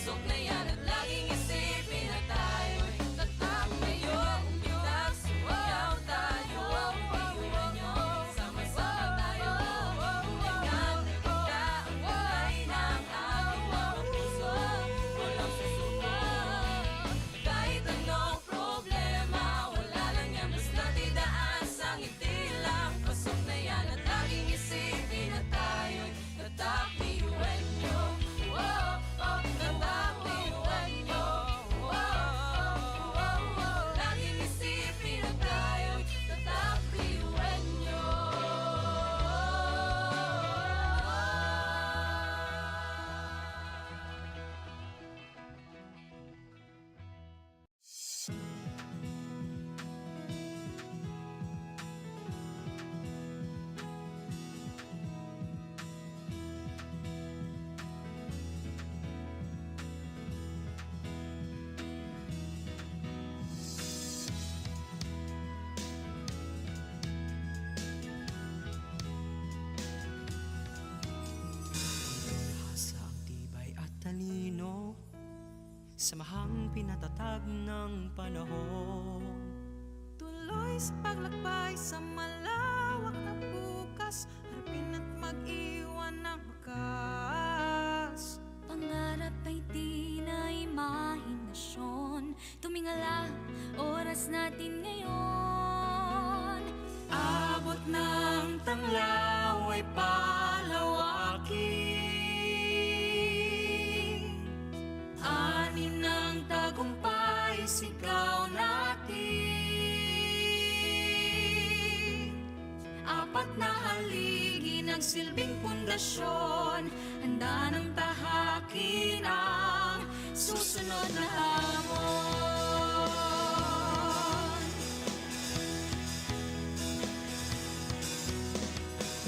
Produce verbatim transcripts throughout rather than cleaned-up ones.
Pasok na yan at laging isipin na tayo'y tatak na iyong bintang. Sumayaw tayo, iwan niyo. Sama-sama tayo, umingat na kita. Ang kulay ng ating mga puso, walang susuko. Kahit anong problema, wala lang yan, basta't idaan sa ngiti lang. Pasok na yan at laging isipin na tayo'y tatak ni Uwenyo. Wow, oh, tatak ni Uwenyo. Wow, oh, wow, wow. Laging isipin na tayo'y tatak ni Uwenyo. Sa ang tibay at talino, samahang pinatatag ng panahon. Tuloy sa paglakbay sa malawak na bukas, harapin at mag-iwan ng bakas. Pangarap ay di na imahinasyon. Tumingala, oras natin ngayon. Abot ng tanglaw ay palawakin. Ani ng tagumpay, sigaw natin. Apat na haligi nagsilbing pundasyon, handa nang tahakin ang susunod na hamon.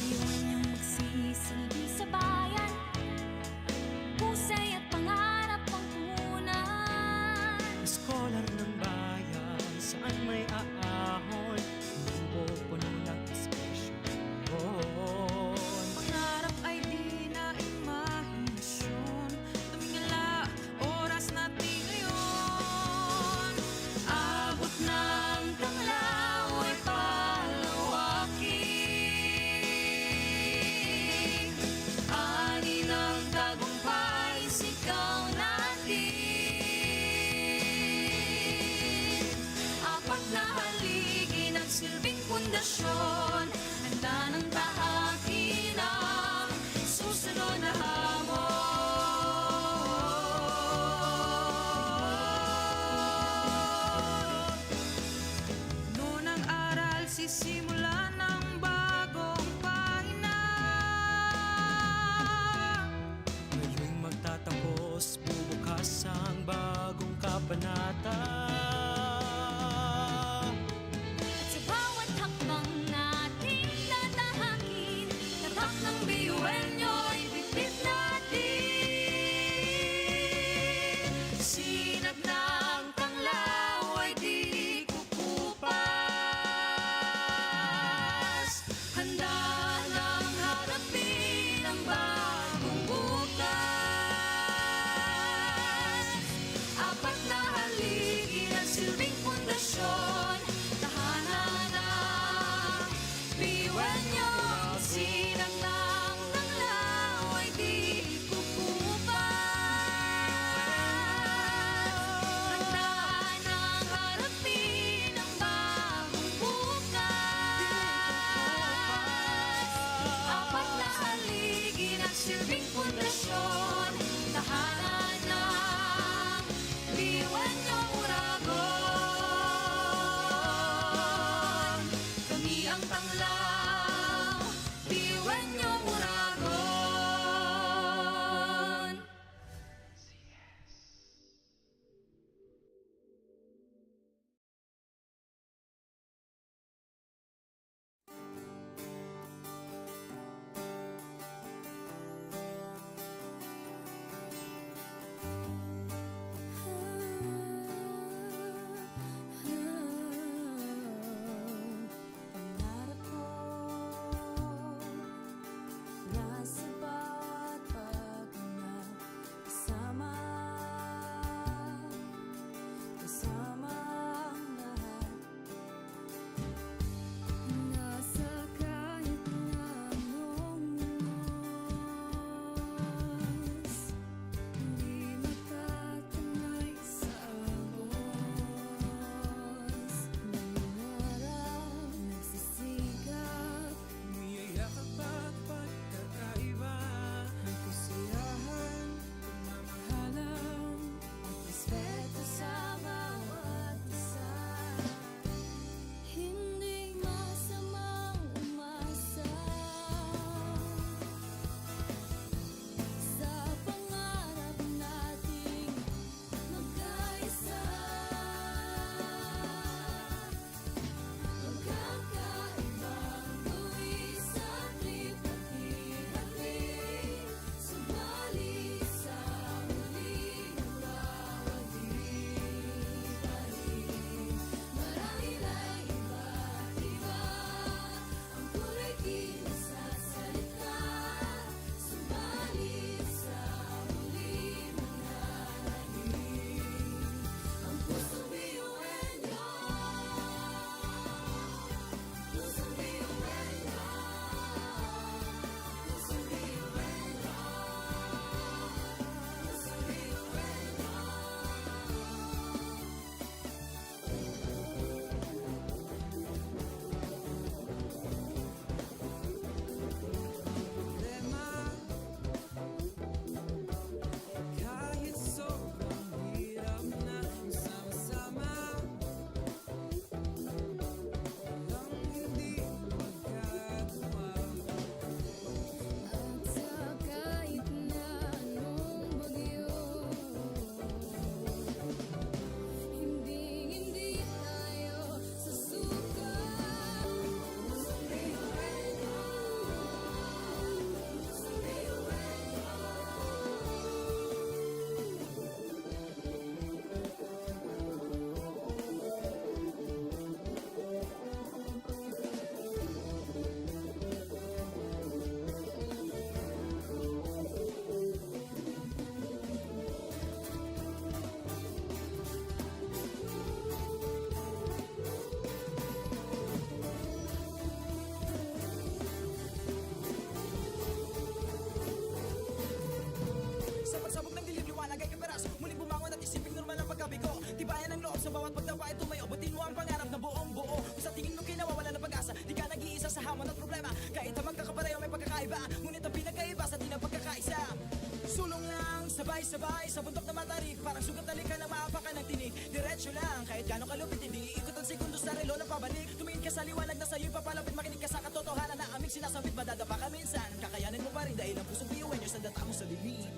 Iwan niyong magsisilbi sa bayan, husay at pangarap ang punan. Eskolar ng bayan, saan may aahon, pupuno ng espesyal. Pangarap ay di na imahinasyon. Tumingala, oras natin ngayon. Abot ng tanglaw ay palawakin. Ani ng tagumpay, sigaw natin. Apat na haligi nagsilbing pundasyon, handa nang tahakin ang susunod na hamon. Puno ng aral, sisimulan ng bagong pahina. Ngayong magtatapos, bubukas ang bagong kabanata. At sa bawat hakbang na Gano kalupit, hindi iikot ang segundo sa relo na pabalik. Tumingin ka sa liwanag na sa'yo'y papalapit, makinig ka sa katotohanan na aming sinasambit. Madadapa ka minsan, kakayanin mo pa rin dahil ang pusong piyuwenyo sa data mo sa dilim.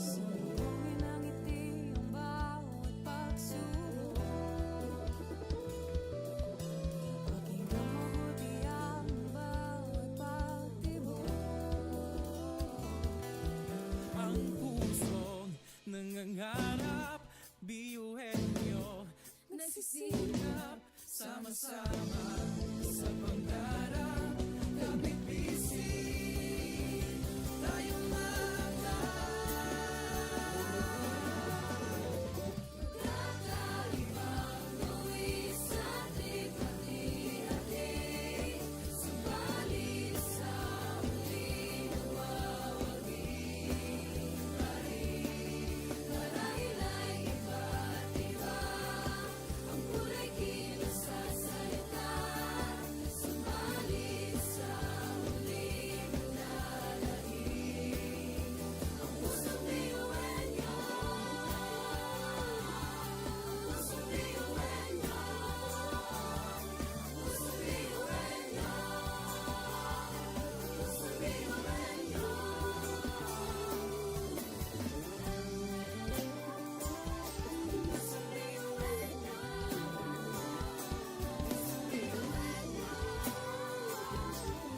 Sundongin ang ngiti ang bawat pagsubok. Pakinggan mabuti ang bawat pagtibok. Ang pusong nangangarap, biyuhin nyo. Nagsisikap, sama-sama sa pangarap. Kabibisin tayong mata. Kakaibang luwi sa ating pati-hati. Subalit sa huli, nawawagi pa rin. Marahil ay iba't iba ang kulay kilos sa salita, subalit sa huli, mananahimik ang pusong Biueño. Ang pusong Biueño. Ang pusong Biueño.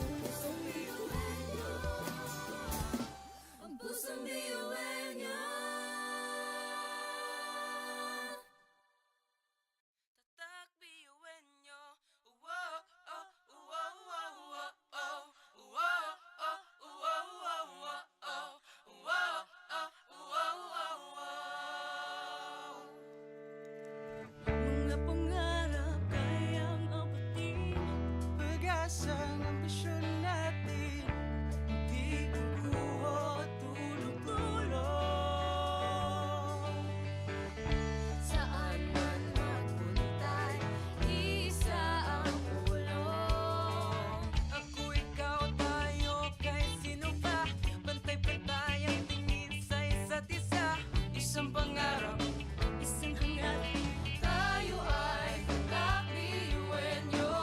Ang pusong Biueño. Ang pusong Biueño. Tatak Biueño. Uwo, oh, uwo, uwo, uwo, oh. Uwo, oh, uwo, uwo, uwo, oh. Uwo, oh, uwo, uwo, oh. Mga pangarap kayang abutin. Pag-asang ambisyon natin. Di kukuha tulog-tulog. Saan man magpunta, isa ang ulo. Ako, ikaw, tayo, kahit sino pa. Pantay-pantay ang tingin sa isa't isa. Isang pangarap, isang hangarin. Tayo ay Tatak Biueño.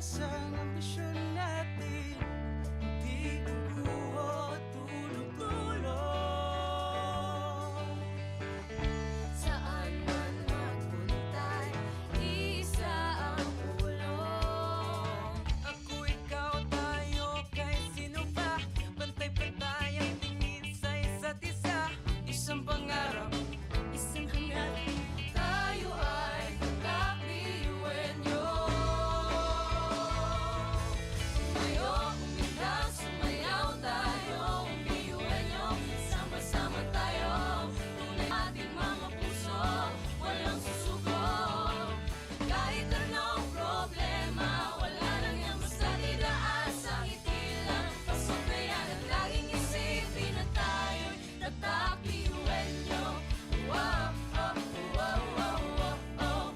Isang ambisyon natin, hindi guguho, tulog-tulog. Saan man magpunta, isa ang ulo. Ako, ikaw, tayo, kahit sino pa. Pantay-pantay ang tingin sa isa't isa. Isang pangarap, isang hangarin. Tayo ay tatak ni Eugenio. Tumayo, uminda, sumayaw tayo, Eugenio. Sama-sama tayo, tunay ating mga puso, walang susuko. Kahit anong problema, wala lang yan basta idaan sa ngiti lang. Pasok na yan at laging isipin na tayo'y tatak ni Eugenio. Wow, oh, wow, wow, wow, oh.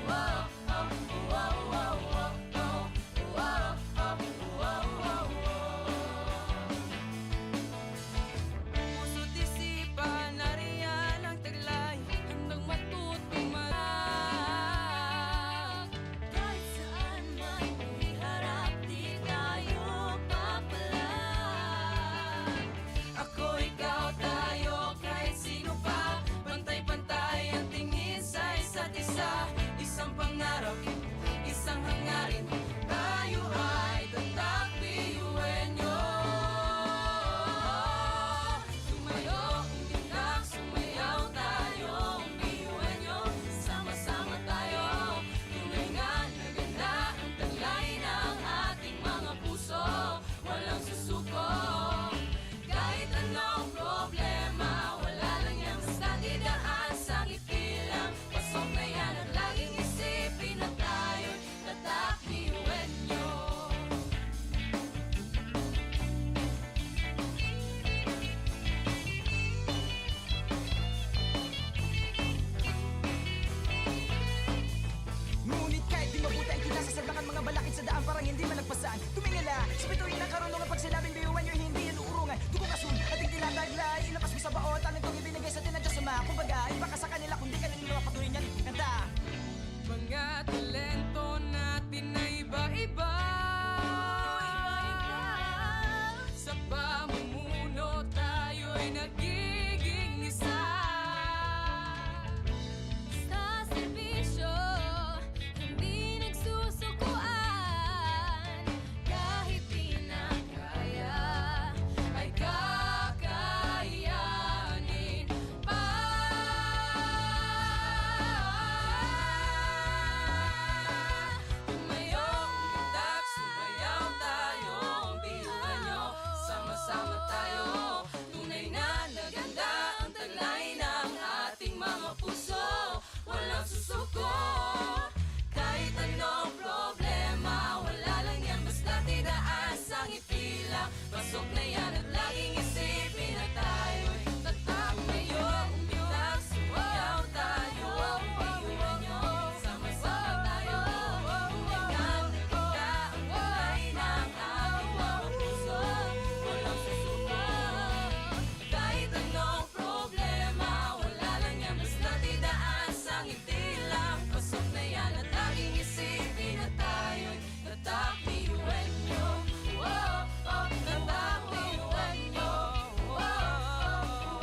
Wow, oh, wow, wow, wow, oh. Wow, oh, wow, wow, wow, oh. Puso't isipan, nariyan ang taglay, handang matutuman. Kahit saan man iharap, di tayo papalag. Ako, ikaw, tayo, kahit sino pa. Pantay-pantay ang tingin sa isa't isa. Isang pangarap, isang hangarin. Tayo ay tatak ni Eugenio. Tumayo, uminda, sumayaw tayo, Eugenio. Sama-sama tayo, tunay nga na ganda ang taglay ng ating mga puso. Walang susuko. Kahit anong problema, wala lang yan basta idaan sa ngiti lang. Pasok na yan at laging isipin na tayo'y tatak ni Eugenio. Ngunit kahit di mabuti ang kinasasagdakan, mga balakid sa daan parang hindi man nagpasan. Tumingala sa bituin ng karunungan, pag sinabing Eugenio, hindi yan uurungan. Dugong asul, ating tinataglay, ilabas mo sa bao, talentong ibinigay sa atin ng Diyos Ama. Kumbaga, iba ka sa kanila, kung di ka naniniwala, patuloy niyan ipagkanta. Mga talento natin na iba-iba. Sa pamumuno tayo'y nagiging isa. Sa serbisyo, hindi nagsusukuan. Kahit di na kaya, ay kakayanin pa. Tumayo, uminda, sumayaw tayo, Eugenio. Sama-sama tayo, tunay nga na ganda ang taglay ng ating mga puso. Walang susuko. Kahit anong problema, wala lang yan basta idaan sa ngiti lang. Pasok na yan at laging isipin na tayo'y tatak. Tumayo, uminda, sumayaw tayo, Eugenio. Sama-sama tayo, tunay nga na ganda ang taglay ng ating mga puso. Walang susuko. Kahit anong problema, wala lang yan basta idaan sa ngiti lang. Pasok na yan at laging isipin na tayo'y tatak ni Eugenio. Oh, oh, tatak ni Eugenio. Oh, oh,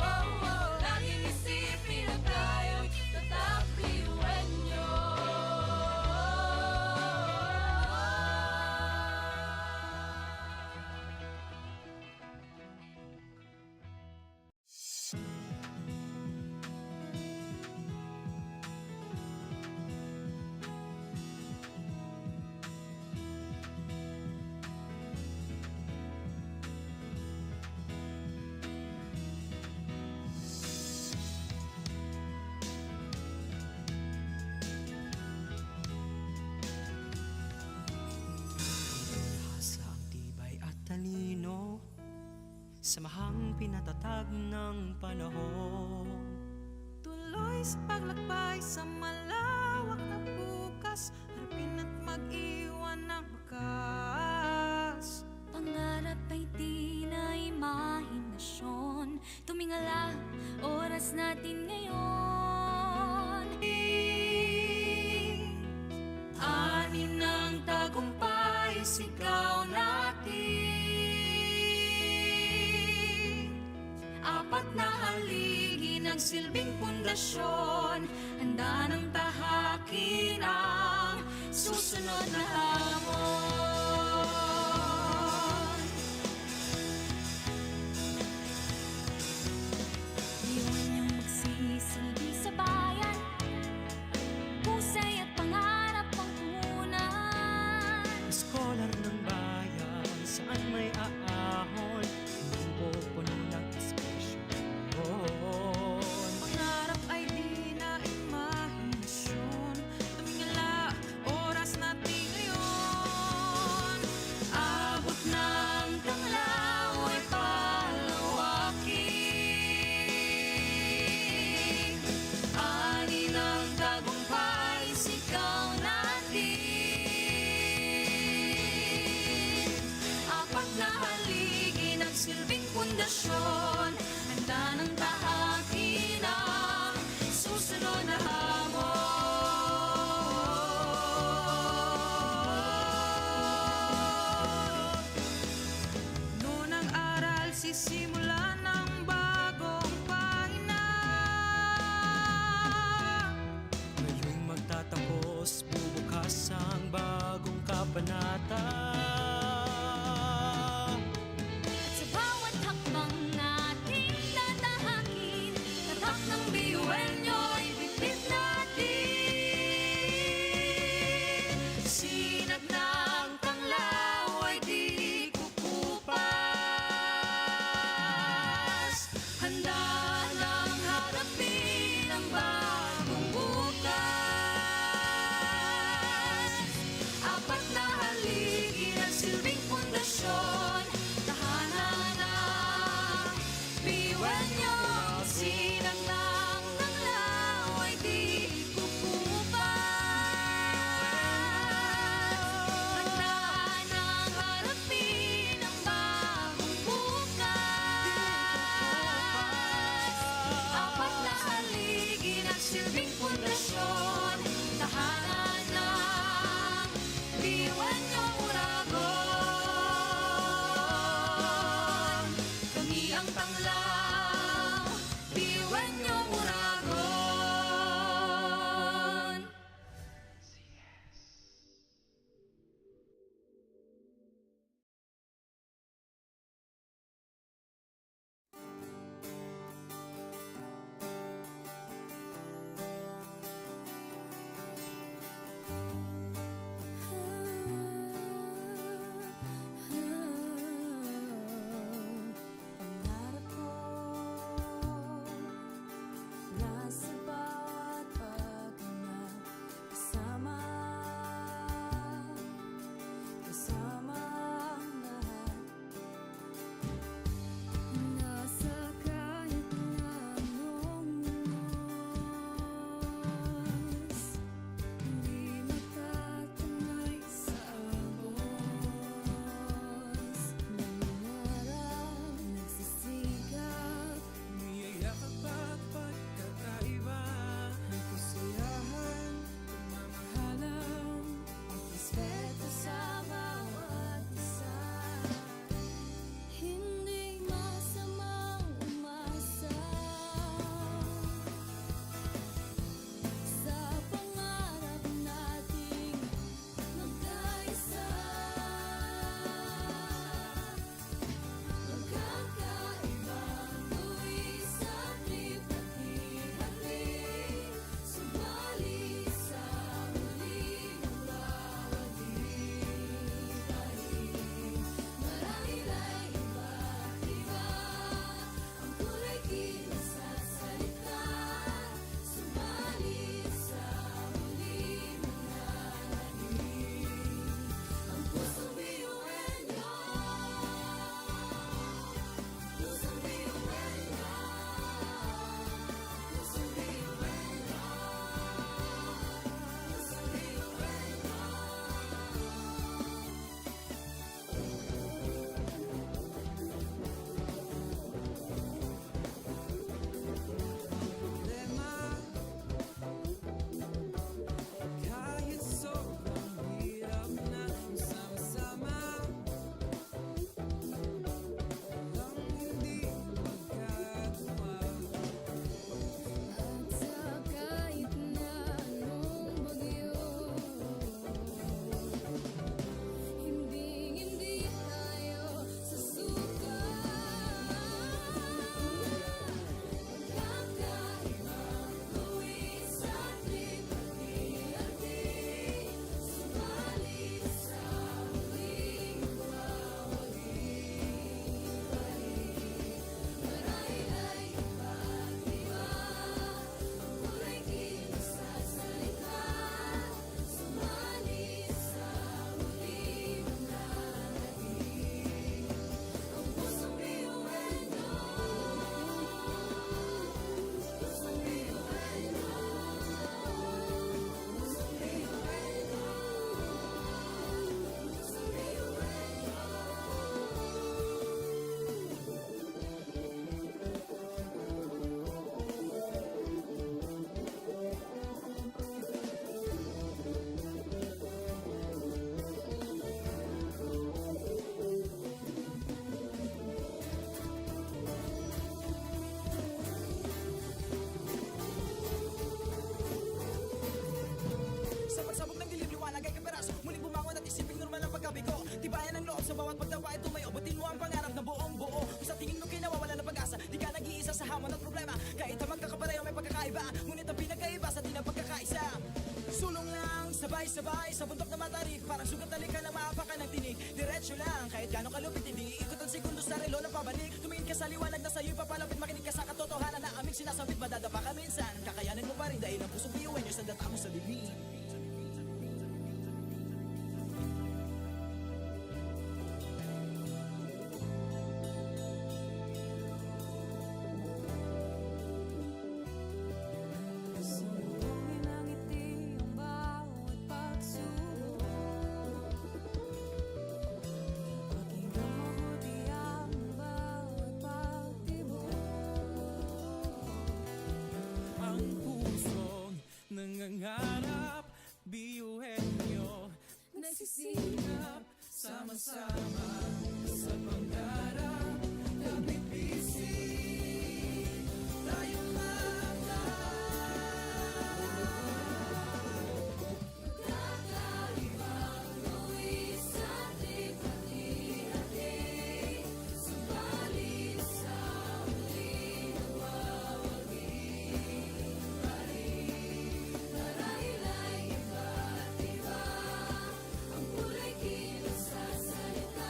oh, oh, oh. Laging isipin na tayo'y tatak ni Eugenio. Sa ang tibay at talino, samahang pinatatag ng panahon. Tuloy sa paglakbay sa malawak na bukas, harapin at mag-iwan ng bakas. Pangarap ay di na imahinasyon. Tumingala, oras natin ngayon. Ani ng tagumpay. ikaw natin. Apat na haligi nagsilbing pundasyon, handa nang tahakin ang susunod na hamon. Iwan niyang magsisilbi sa bayan, husay at pangarap ang punan. Scholar ng bayan, saan may aahon, hindi pupuno ng espesyal. Pangarap ay di na imahinasyon. Tumingala, oras natin ngayon. Abot ng tanglaw ay palawakin. Ani ng tagumpay, sigaw natin. Apat na haligi nagsilbing pundasyon, handa nang tahakin ang susunod na hamon. Noon ang aral, sisimulan ng bagong pahina. Ngayong magtatapos, bubukas ang bagong kabanata. Sa bawat hakbang nating tatahakin, tatak ng B U N nyo, ibitbit natin. Sinag ng tanglaw ay di kukupa. Sa bahay, sa bundok na matarik, parang sugat na likan na maapakan ng tinig. Diretso lang, kahit gaano kalupit, hindi iikot ang segundo sa relo na pabalik. Tumingin ka sa liwanag na sa'yo'y papalapit, makinig ka sa katotohanan na aming sinasabit, madadapa ka minsan. Kakayanin mo pa rin dahil ang pusong biyuhan niyo sa data mo sa dilim. Sa mundo, nangiti ang bawat pagsubok. Pakinggan mo, hudiang bawat pagtibok. Ang pusong nangangarap, biyuhin niyo. Nagsisikap, sama-sama sa pangarap, kapipising tayong lahat. Kakaibang luwi sa ating pati-hati, subalit sa huli nagwawagi pa rin. Marahil ay iba't iba ang kulay kilos sa salita.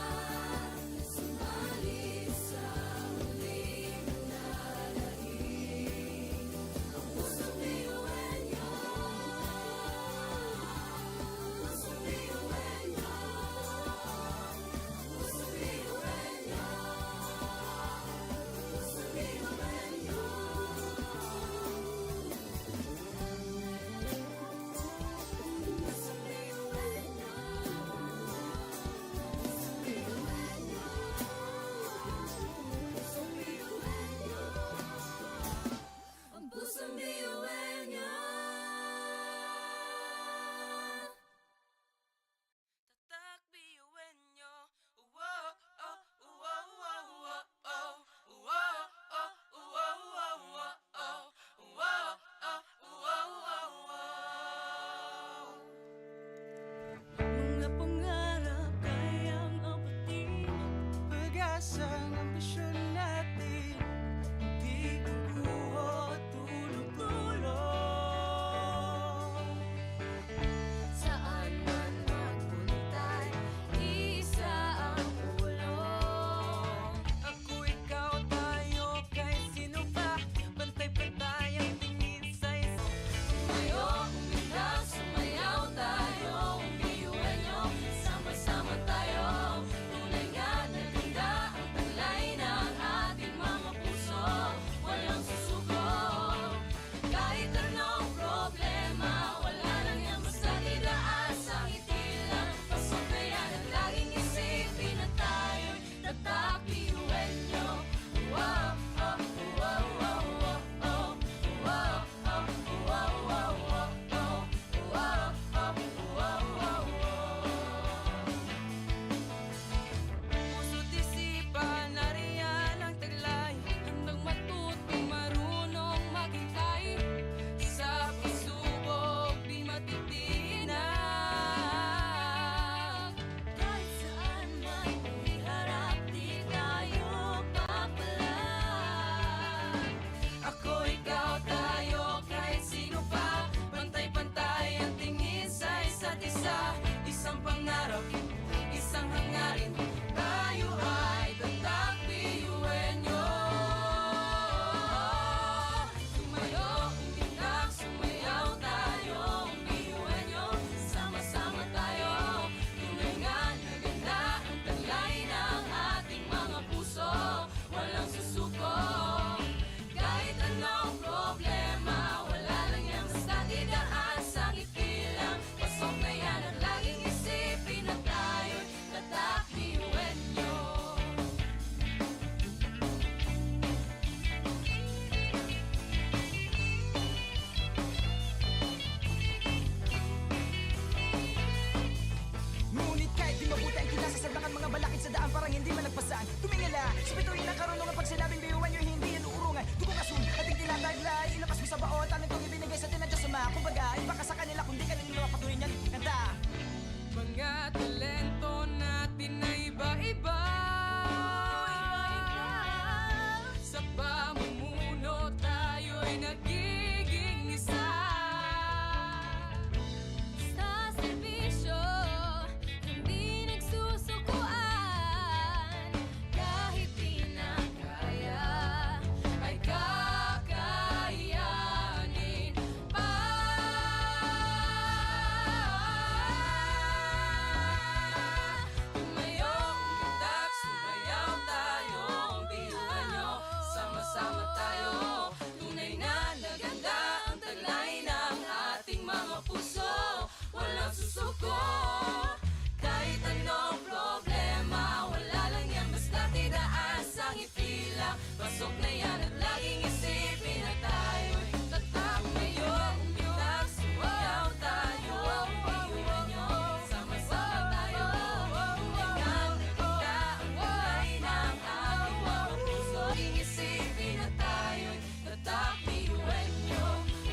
Pasok na yan at laging isipin na tayo'y tatak na iyong pinagsuwayaw tayo. Iwan niyo, sama-sama tayo. Hanggang nakita ang kulay ng aking mga puso. Laging isipin na tayo'y tatak na iwan niyo.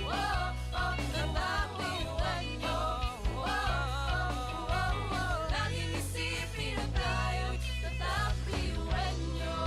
Oh, oh, tatak na iwan niyo. Oh, oh, oh, oh. Laging isipin na tayo'y tatak na iwan niyo.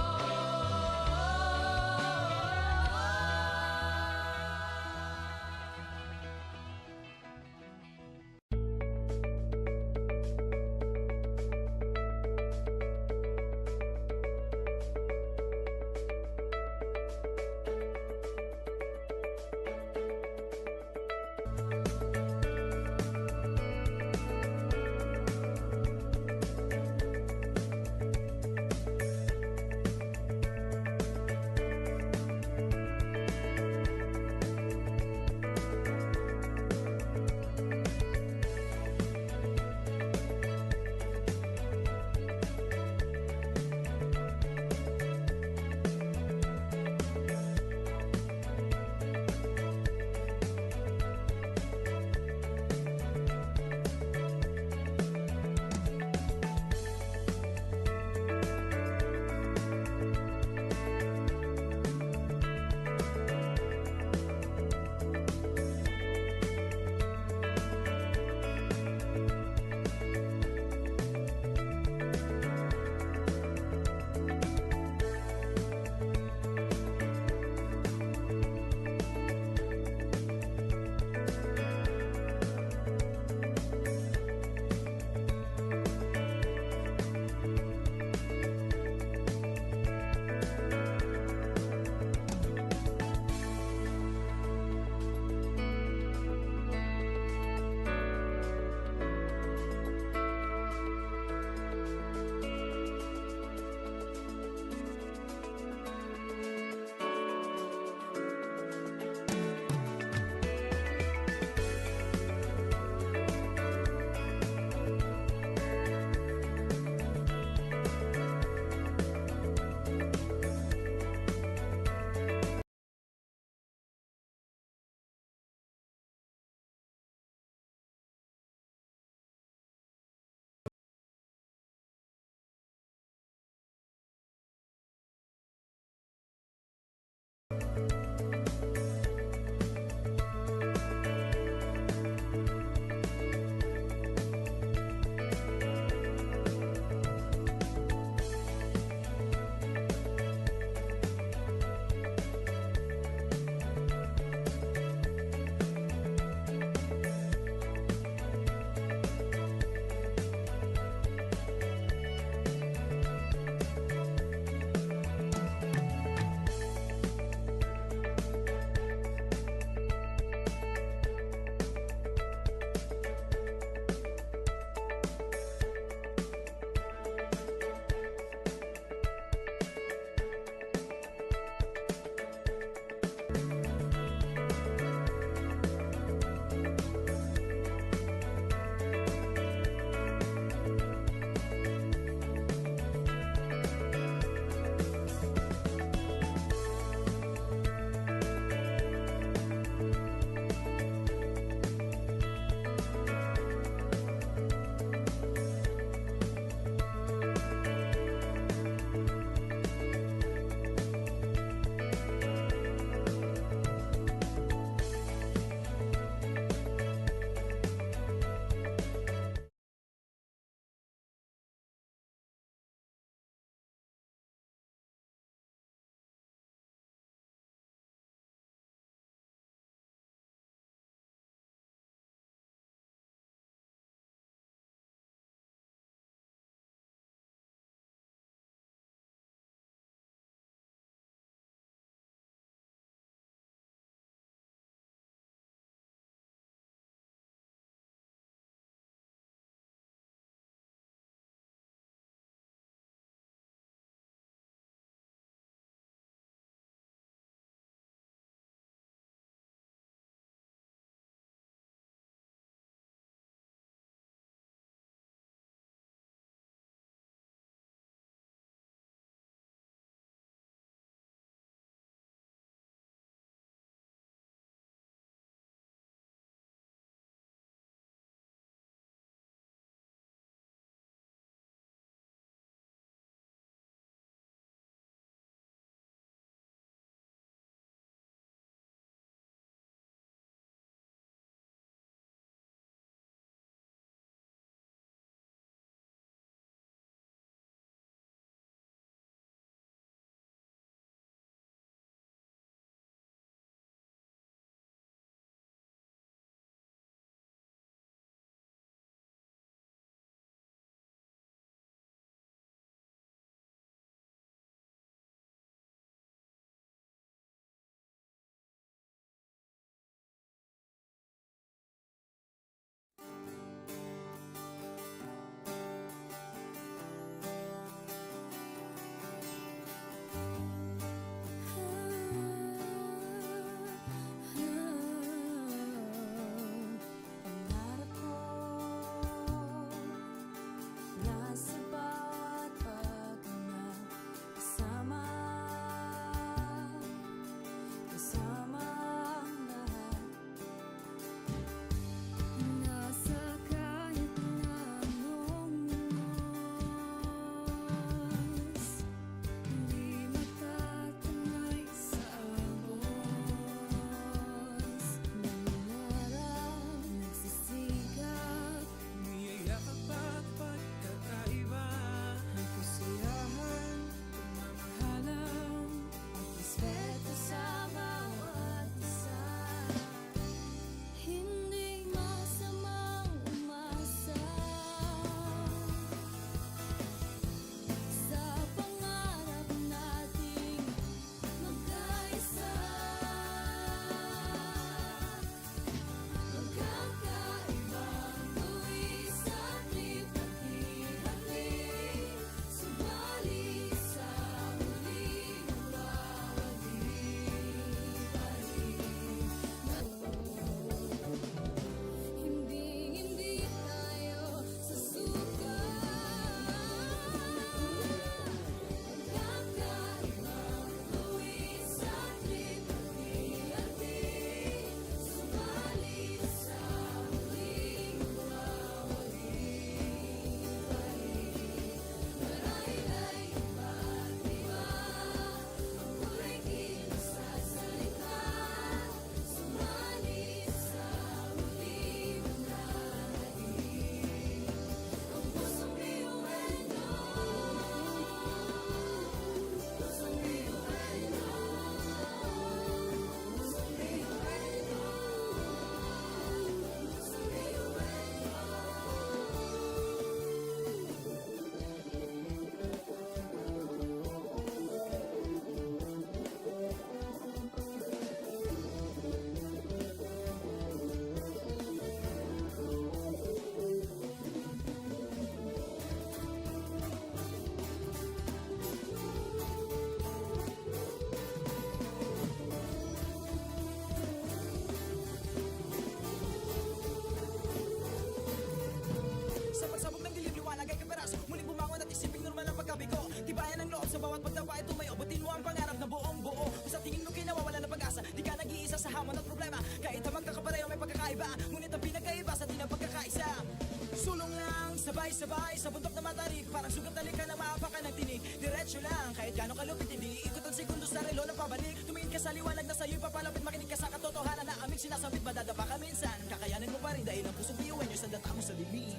Sa bahay, sa bundok na matarik, parang sugat na likha na maapakan ng tinig. Diretso lang, kahit gaano kalupit, hindi iikot ang segundo sa relo na pabalik. Tumingin ka sa liwanag na sa'yo'y papalapit, makinig ka sa katotohanan na aming sinasambit, madadapa ka minsan. Kakayanin mo pa rin dahil ang pusong biyuhan niyo sa data mo sa dilim.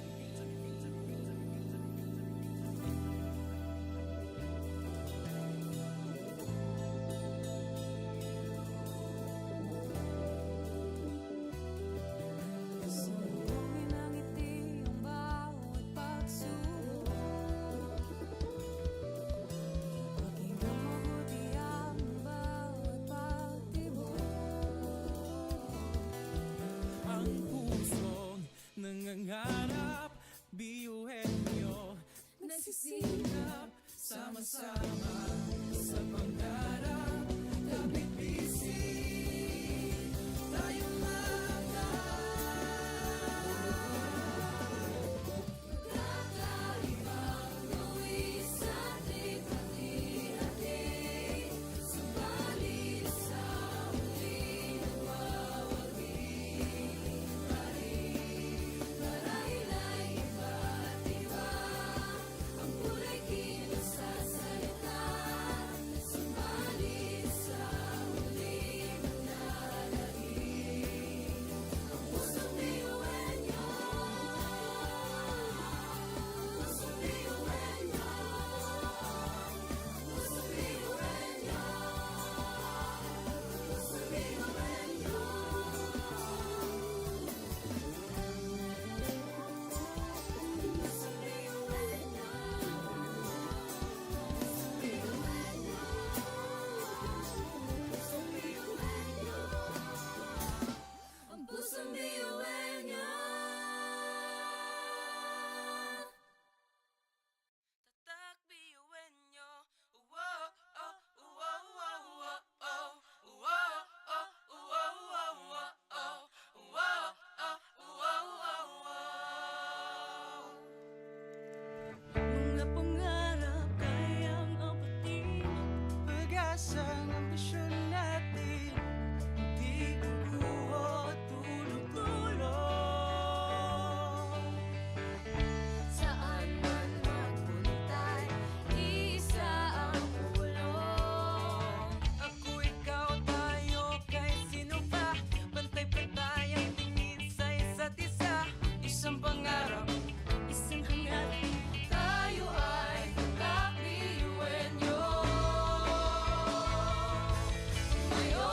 Sa bungin ng ngiti ang bawat pagsubok. Pakinggan mabuti ang bawat pagtibok. Ang pusong nangangarap, biyuhin niyo. Nagsisikap, sama-sama sa pangarap, kapit-bisig tayong mga kakaibang gawin sa ating pati-hati. Subalit sa huli, nagwawagi pa rin. Marahil ay iba't iba ang kulay kinasasalita, subalit sa huli mananahimik ang pusong biyuhan niyo. Pusong biyuhan niyo. Pusong biyuhan niyo. Pusong biyuhan niyo. Ang pusong biyuhan niya. Tatak biyuhan niya. Uwa, ah, uwa, uwa, uwa, oh. Uwa, ah, uwa, uwa, uwa, oh. Uwa, ah, uwa, uwa, uwa. Mga pangarap kayang abutin. Pag-asang ambisyon natin, di kukuha tulog-tulog. Saan man magpunta, isa ang pulong. Ako, ikaw, tayo, kahit sino pa. Pantay-pantay ang tingin sa isa't isa. Isang pangarap, isang hangarin. Tayo ay tatak biyuhan niyo. Tumayo,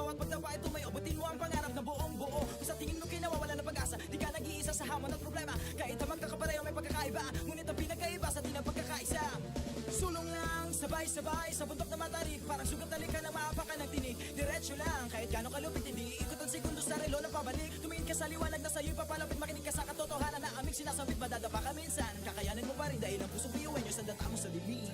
Pagpagtapa ito may abutin mo ang pangarap na buong buo. Kung sa tingin mo kinawawalan ng pag-asa, di ka nag-iisa sa hamon at problema. Kahit na magkakapareho may pagkakaiba, ngunit ang pinagkaiba sa atin ang pagkakaisa. Sulong lang, sabay-sabay, sa bundok na matarik. Parang sugat na likan na maapakan ng tinig. Diretso lang, kahit gaano kalupit, hindi iikot ang segundo sa relo na pabalik. Tumingin ka sa liwanag na sa'yo'y papalapit, makinig ka sa katotohanan na aming sinasambit. Madadapa ka minsan, kakayanin mo pa rin dahil ang pusong biyuhan niyo sa data mo sa dilim.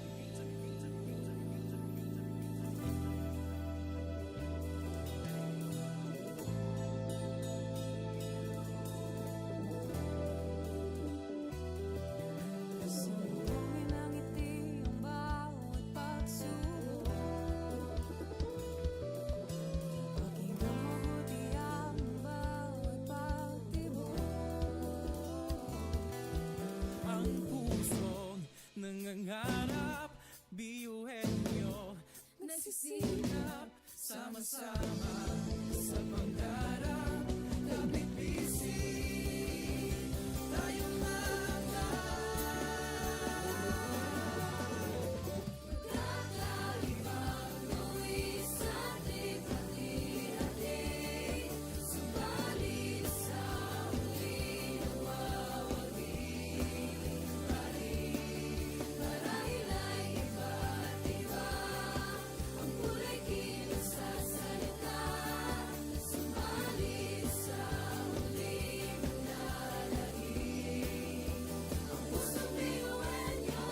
Sa mundo may nangiti ang bawat pagsubok. Pakinggan mabuti ang bawat pagtibok. Ang pusong nangangarap, biyuhin niyo. Nagsisikap, sama-sama sa pangarap, kapit-pising tayong lahat. Magkakaibang luis at di pati-hati, subalit sa huli nawawagi pa rin. Marahil ay iba't iba ang kulay kinasasalita, subalit sa huling nalaig, ang pusong biyuhan niyo.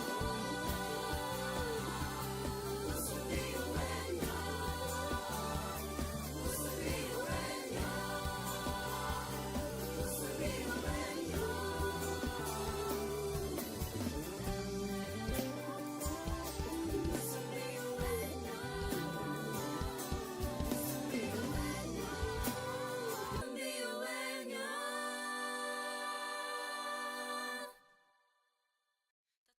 Pusong biyuhan niyo. Pusong biyuhan niyo. Pusong biyuhan niyo.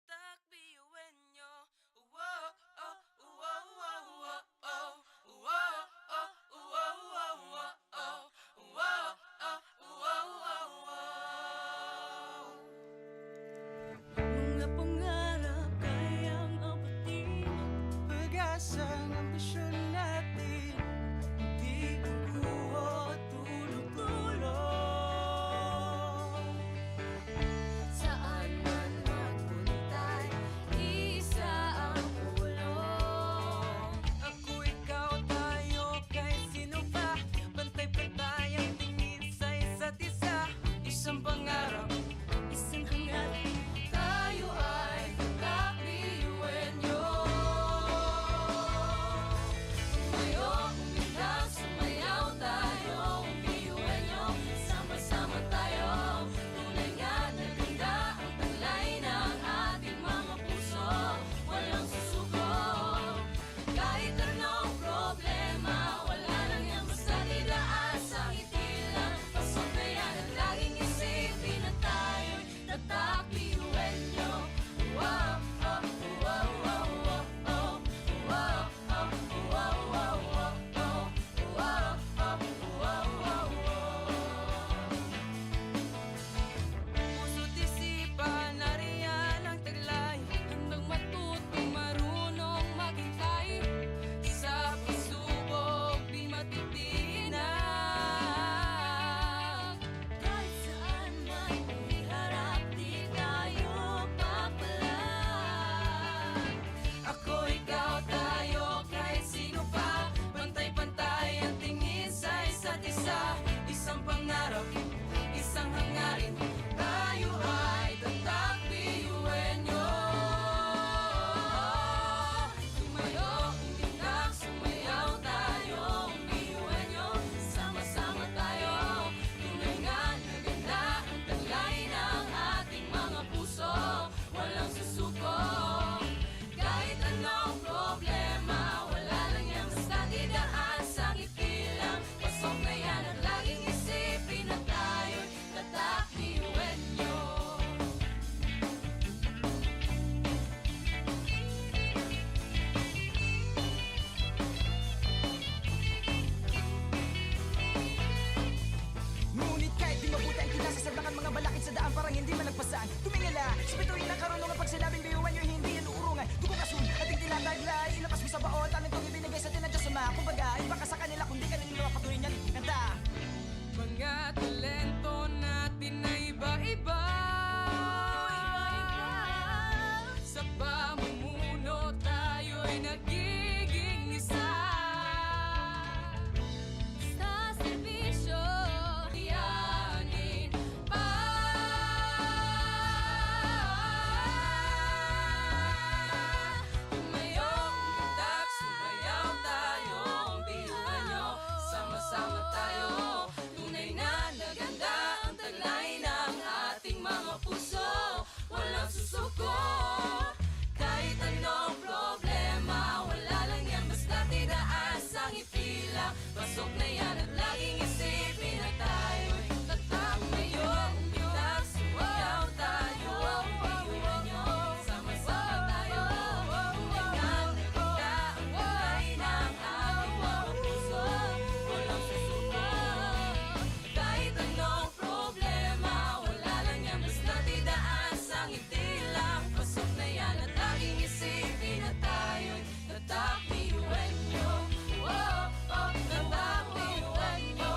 Tatak biyuhan niyo. Uwo, oh, uwo, uwo, uwo, oh. Uwo, oh, uwo, uwo, uwo, oh. Uwo, oh, uwo, uwo, uwo. Mga pangarap kayang abutin. Pag-asang ambisyon natin, di guguho, tulog-tulog. Saan man magpunta, isa ang pulong. Ako, ikaw, tayo, kahit sino pa. Pantay-pantay ang tingin sa isa't isa. Isang pangarap, isang hangarin. Tayo ay tatak biyuhan niyo. Tumayo, kumilos, sumayaw tayo, biyuhan niyo. Sama-sama tayo, tunay nga na ganda ang taglay ng ating mga puso. Walang susuko. Kahit anong problema, wala lang yan basta idaan sa ngiti lang. Pasok na yan at laging isipin na tayo'y tatak biyuhan niyo. Wow, oh, wow, wow, wow, oh. Wow, oh, wow, wow, wow, oh. Wow, oh, wow, wow, wow. Puso't isipan, nariyan ang taglay. Handang matuto, marunong maghintay. Sa pagsubok, di matitinag. Kahit saan man iharap, di tayo papalag. Ako, ikaw, tayo, kahit sino pa. Pantay-pantay ang tingin sa isa't isa. Isang pangarap, isang hangarin. Tayo ay tatak biyuhan niyo. Tumayo, umindak, sumayaw tayo, biyuhan niyo. Sama-sama tayo, tunay nga na ganda ang taglay ng ating mga puso. Walang susuko, kahit anong problema. Wala lang yan basta idaan sa ngiti lang. Pasok na yan at laging isipin na tayo'y tatak biyuhan niyo. Ngunit kahit di mabuti ang kinasasagdakan, mga balakid sa daan parang hindi malagpasan. Tumingala sa bituin na karunungan, pag sinabing biyuhan niyo, hindi yan uurungan. Dugo asul, ating tinataglay, ilapas mo sa bao, talentong ibinigay sa atin ng Diyos Ama. Kumbaga, iba ka sa kanila, kundi ka rin Pasok na yan at laging isipin na tayo'y tatak na yun. Itas, sumayaw tayo, iwan nyo. Sama-sama tayo, umingat na kita. Ang tunay ng ating mga puso, walang susuko. Kahit anong problema, wala lang yan, basta't idaan sa ngiti lang. Pasok na yan at laging isipin na tayo'y tatak ni Uwenyo. Oh, oh, tatak ni Uwenyo.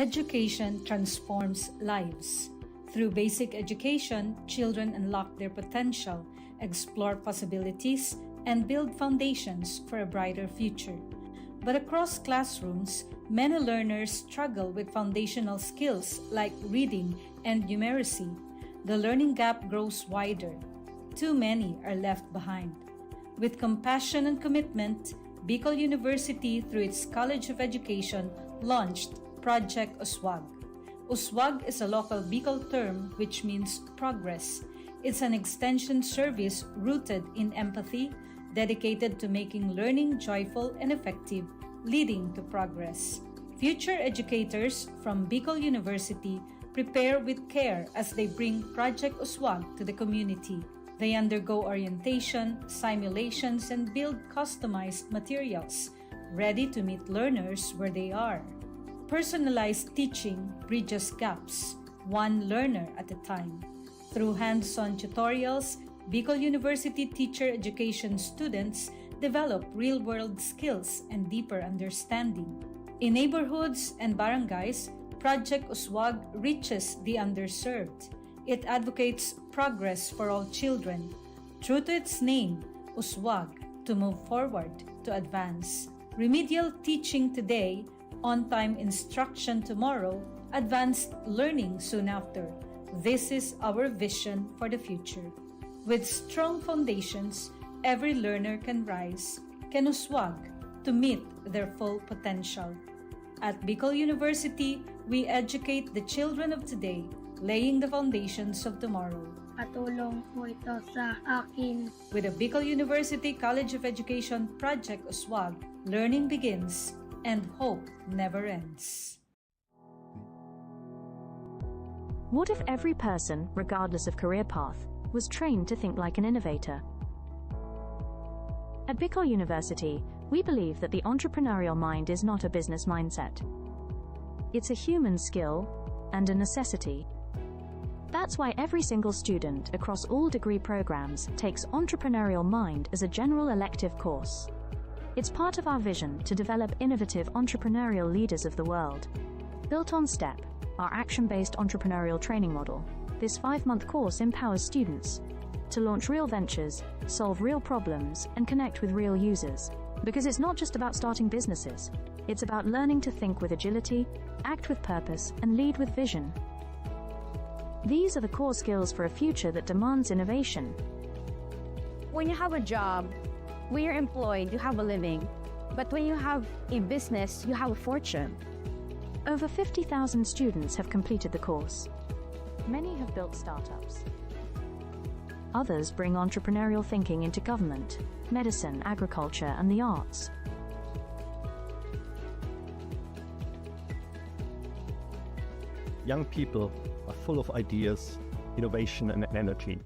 Education transforms lives. Through basic education, children unlock their potential, explore possibilities, and build foundations for a brighter future. But across classrooms, many learners struggle with foundational skills like reading and numeracy. The learning gap grows wider. Too many are left behind. With compassion and commitment, Bicol University, through its College of Education, launched Project Uswag. Uswag is a local Bicol term which means progress. It's an extension service rooted in empathy, dedicated to making learning joyful and effective, leading to progress. Future educators from Bicol University prepare with care as they bring Project Uswag to the community. They undergo orientation, simulations, and build customized materials, ready to meet learners where they are. Personalized teaching bridges gaps, one learner at a time. Through hands-on tutorials, Bicol University teacher education students develop real-world skills and deeper understanding. In neighborhoods and barangays, Project Uswag reaches the underserved. It advocates progress for all children. True to its name, Uswag, to move forward, to advance. Remedial teaching today, on-time instruction tomorrow, advanced learning soon after. This is our vision for the future. With strong foundations, every learner can rise, can uswag to meet their full potential. At Bicol University, we educate the children of today, laying the foundations of tomorrow. Katulong po ito sa akin. With the Bicol University College of Education Project Uswag, learning begins and hope never ends. What if every person, regardless of career path, was trained to think like an innovator? At Bicol University, we believe that the entrepreneurial mind is not a business mindset. It's a human skill and a necessity. That's why every single student across all degree programs takes Entrepreneurial Mind as a general elective course. It's part of our vision to develop innovative entrepreneurial leaders of the world. Built on STEP, our action based entrepreneurial training model, this five month course empowers students to launch real ventures, solve real problems, and connect with real users. Because it's not just about starting businesses, it's about learning to think with agility, act with purpose, and lead with vision. These are the core skills for a future that demands innovation. When you have a job, when you're employed, you have a living. But when you have a business, you have a fortune. Over fifty thousand students have completed the course. Many have built startups. Others bring entrepreneurial thinking into government, medicine, agriculture, and the arts. Young people are full of ideas, innovation, and energy.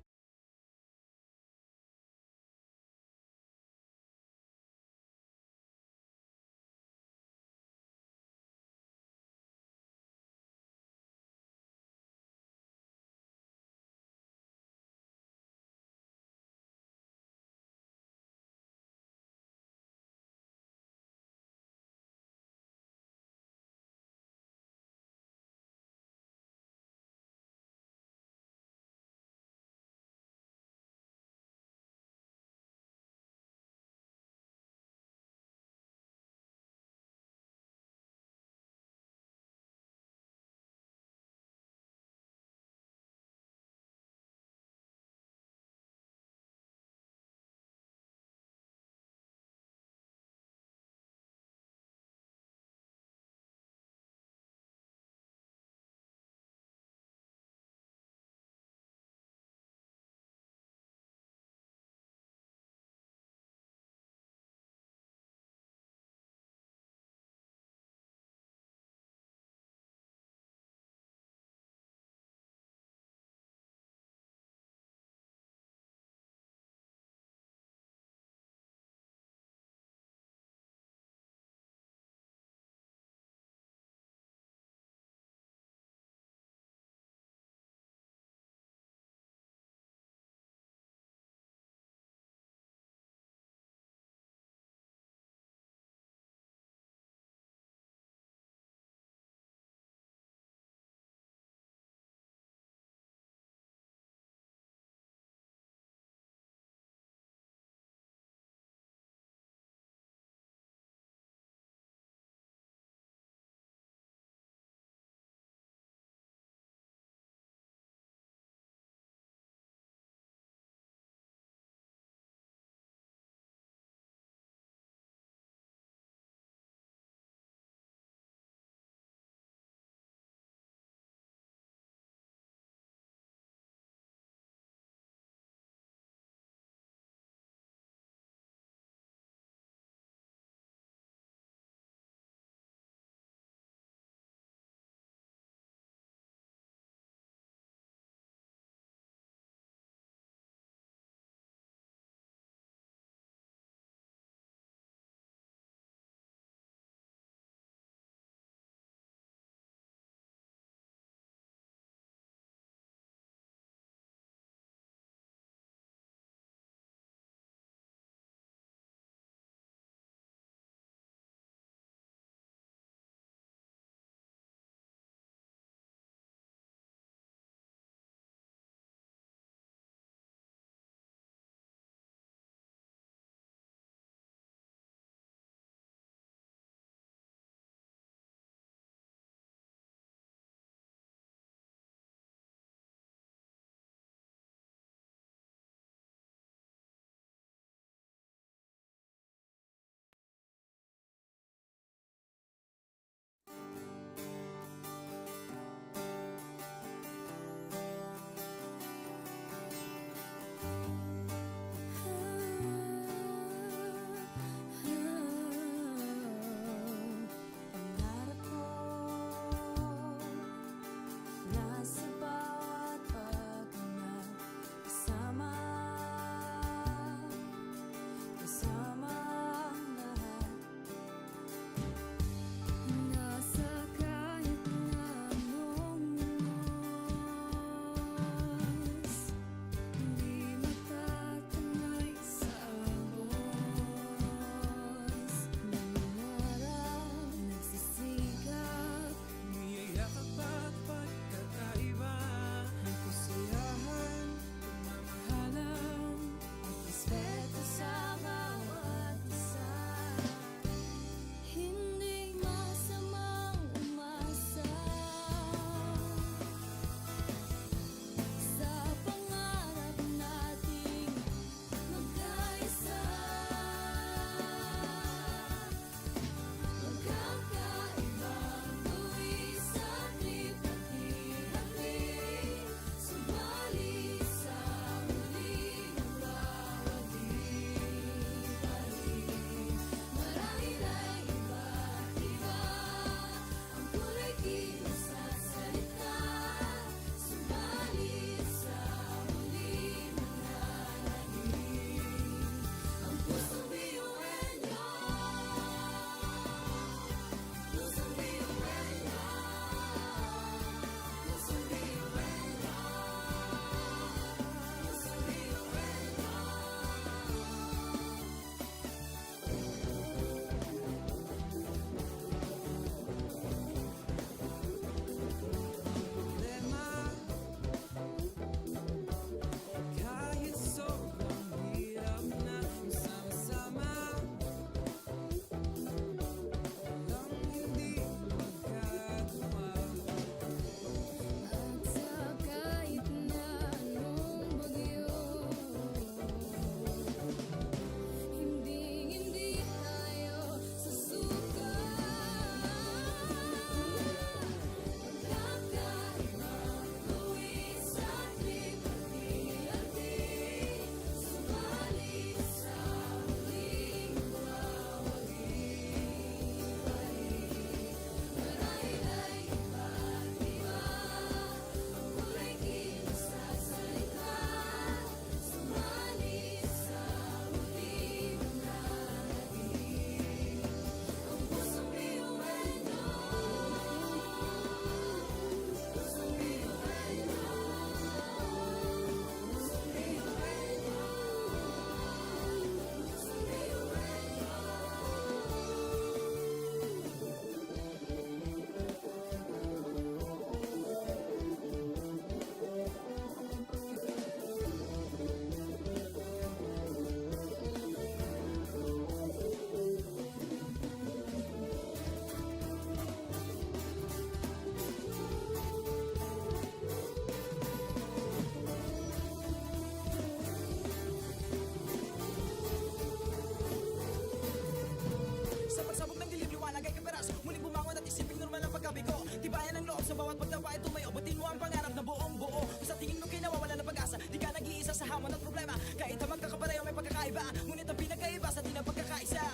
Sa pagsabog ng dilim, liwanag ay kaparas. Muling bumangon at isiping normal ang pagkabigo. Tibayan ang loob sa bawat pagdapa ay tumayo. Butin mo ang pangarap na buong buo. Kung sa tingin mo kayo nawawala ng pag-asa, di ka nag-iisa sa hamon at problema. Kahit ang magkakapareho may pagkakaiba, ngunit ang pinagkaiba sa atin ang pagkakaisa.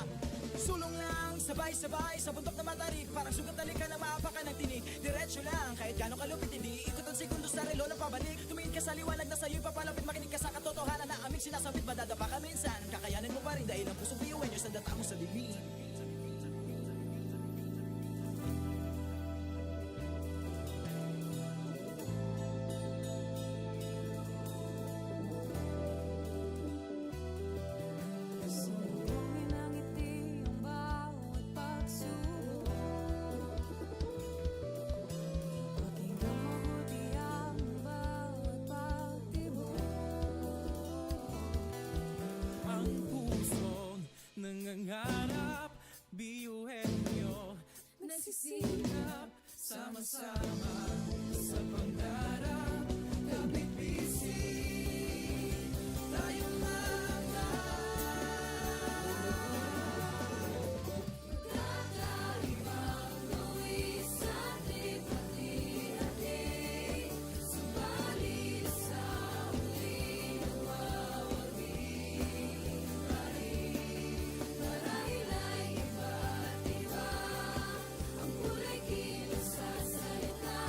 Sulong lang, sabay-sabay, sa bundok na matarik. Parang sugat na likha na maapakan ng tinig. Diretso lang, kahit gaano kalupit, hindi iikot ang segundo sa relo na pabalik. Tumingin ka sa liwanag na sa'yo'y papalapit, makinig ka sa katotohanan na aming sinasambit. Madadapa ka minsan, kakayanin mo pa rin dahil ang pusong piyuwenyo sa data mo sa dilim. Sumbongin ang ngiti ang bawat pagsubok. Pakinggan mabuti ang bawat pagtibok. Ang pusong nangangarap, biyuhin nyo. Nagsisikap, sama-sama sa pangarap. Kapit-pising, tayong mga kakaibang luwi sa ating pati-hati. Subalit sa huli, nagwawagi pa rin. Marahil ay iba't iba ang kulay kilos sa salita.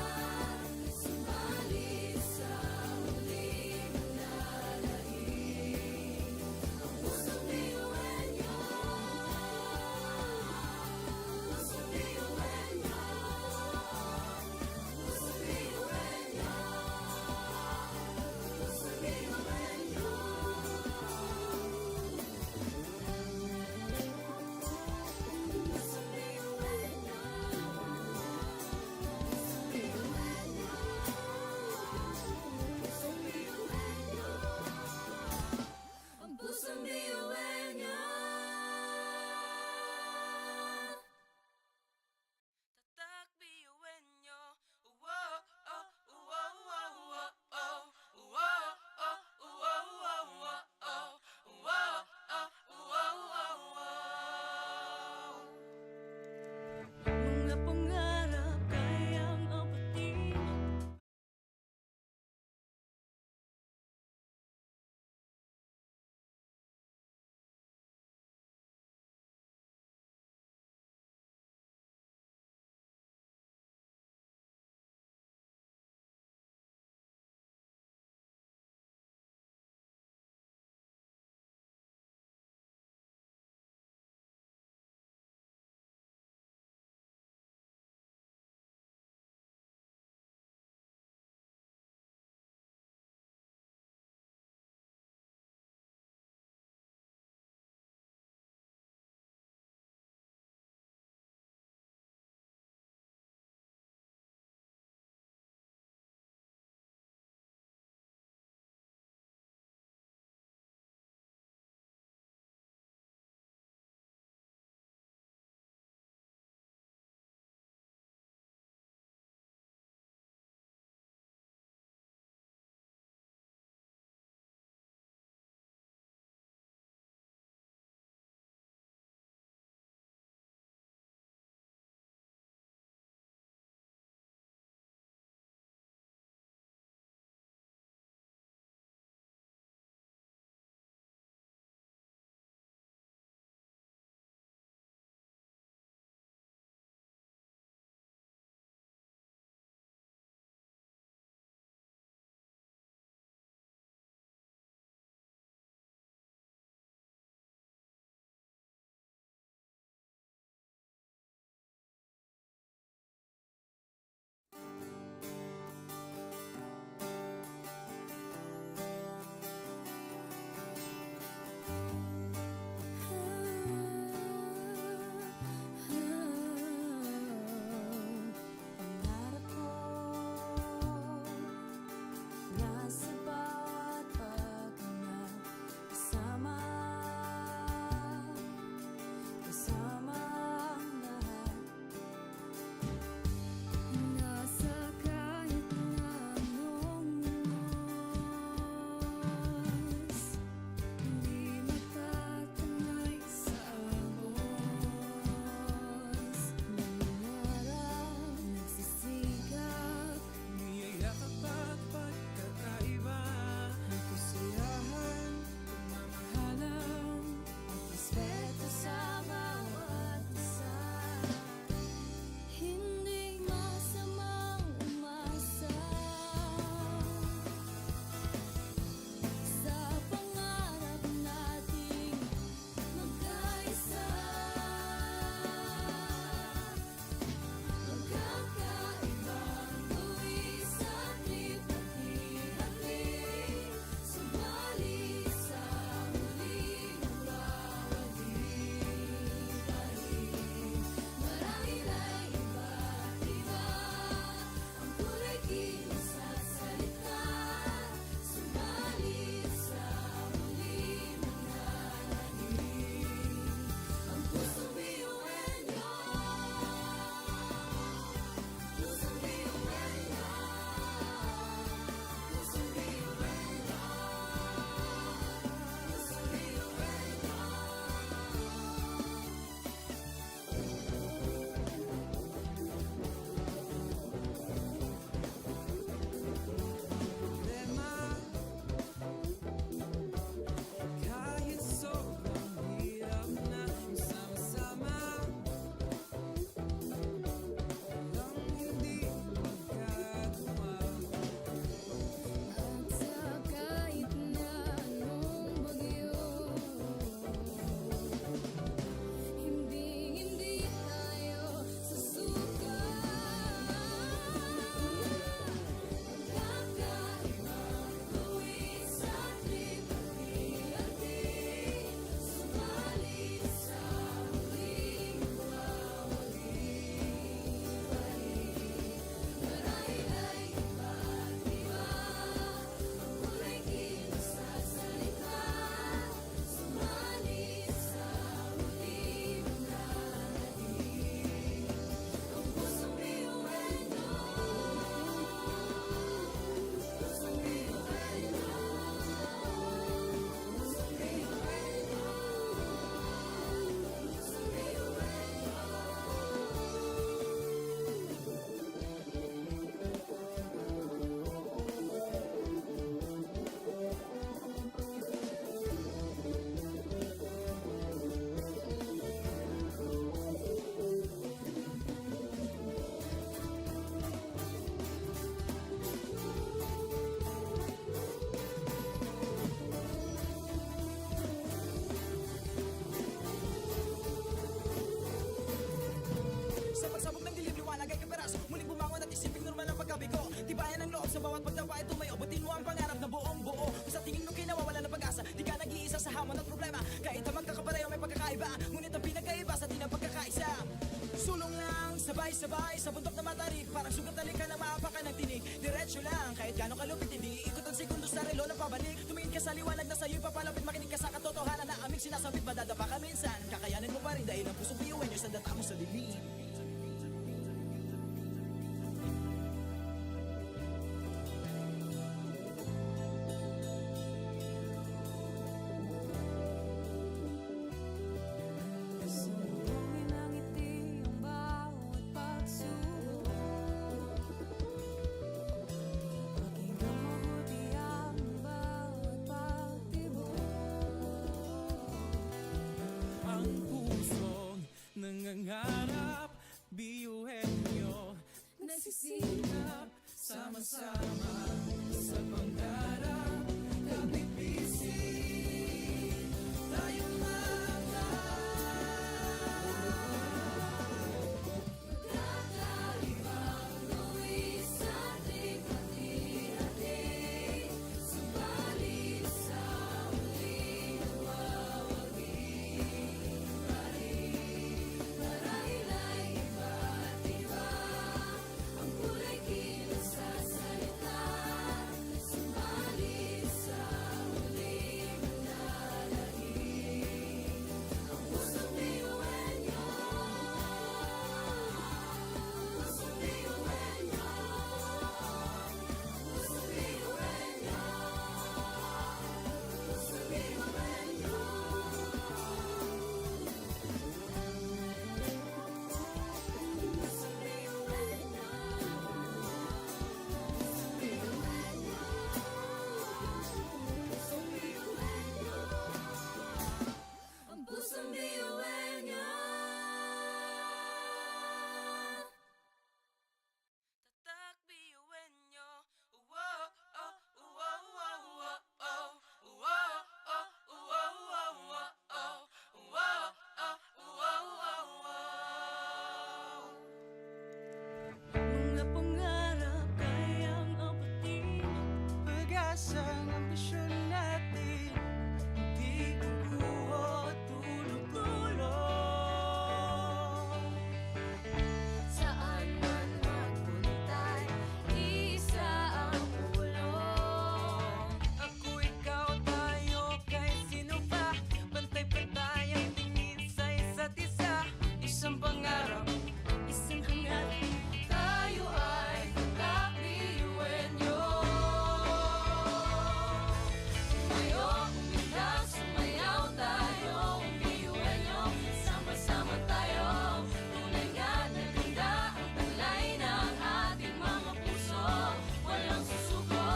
Ay sabay sa bundok na matarik, parang sugat na likan ang maapakan ng tinig. Diretso lang, kahit gaano kalupit, hindi iikot ang segundo sa relo na pabalik. Tumingin ka sa liwanag na sa'yo'y papalapit, makinig ka sa katotohanan na aming sinasabit, madadapa ka minsan. Kakayanin mo pa rin dahil ang pusong biyuhan niyo sa data mo sa dilim. Sa lubong ng ngiti ang bawat pagsubok. Pakinggan mabuti ang bawat pagtibok. Ang pusong nangangarap, biyuhin niyo. Nagsisikap, sama-sama sa pangarap, kapipisin tayo mga magkakaibang luwi sa ating pati-hati. Subalit sa huli, nawawagi pa rin. Marahil ay iba't iba ang kulay kinasasalita, subalit sa huli mananahimik ang pusong biyuhan niyo. Pusong biyuhan niyo. Pusong biyuhan niyo. Pusong biyuhan niyo. Ang pusong biyuhan niya. Tatak biyuhan niya. Uwa, ah, uwa, uwa, uwa, oh. Uwa, ah, uwa, uwa, uwa, oh. Uwa, ah, uwa, uwa, uwa. Mga pangarap kayang abutin. Pag-asang ambisyon natin, di kukuha tulog-tulog. Saan man magpunta, isa ang pulong. Ako, ikaw, tayo, kahit sino pa. Pantay-pantay ang tingin sa isa't isa. Isang pangarap, isang hangarin. Tayo ay tatak biyuhan niyo. Tumayo, umindak, sumayaw tayo, biyuhan niyo. Sama-sama tayo, tunay nga na ganda ang taglay ng ating mga puso. Walang susuko.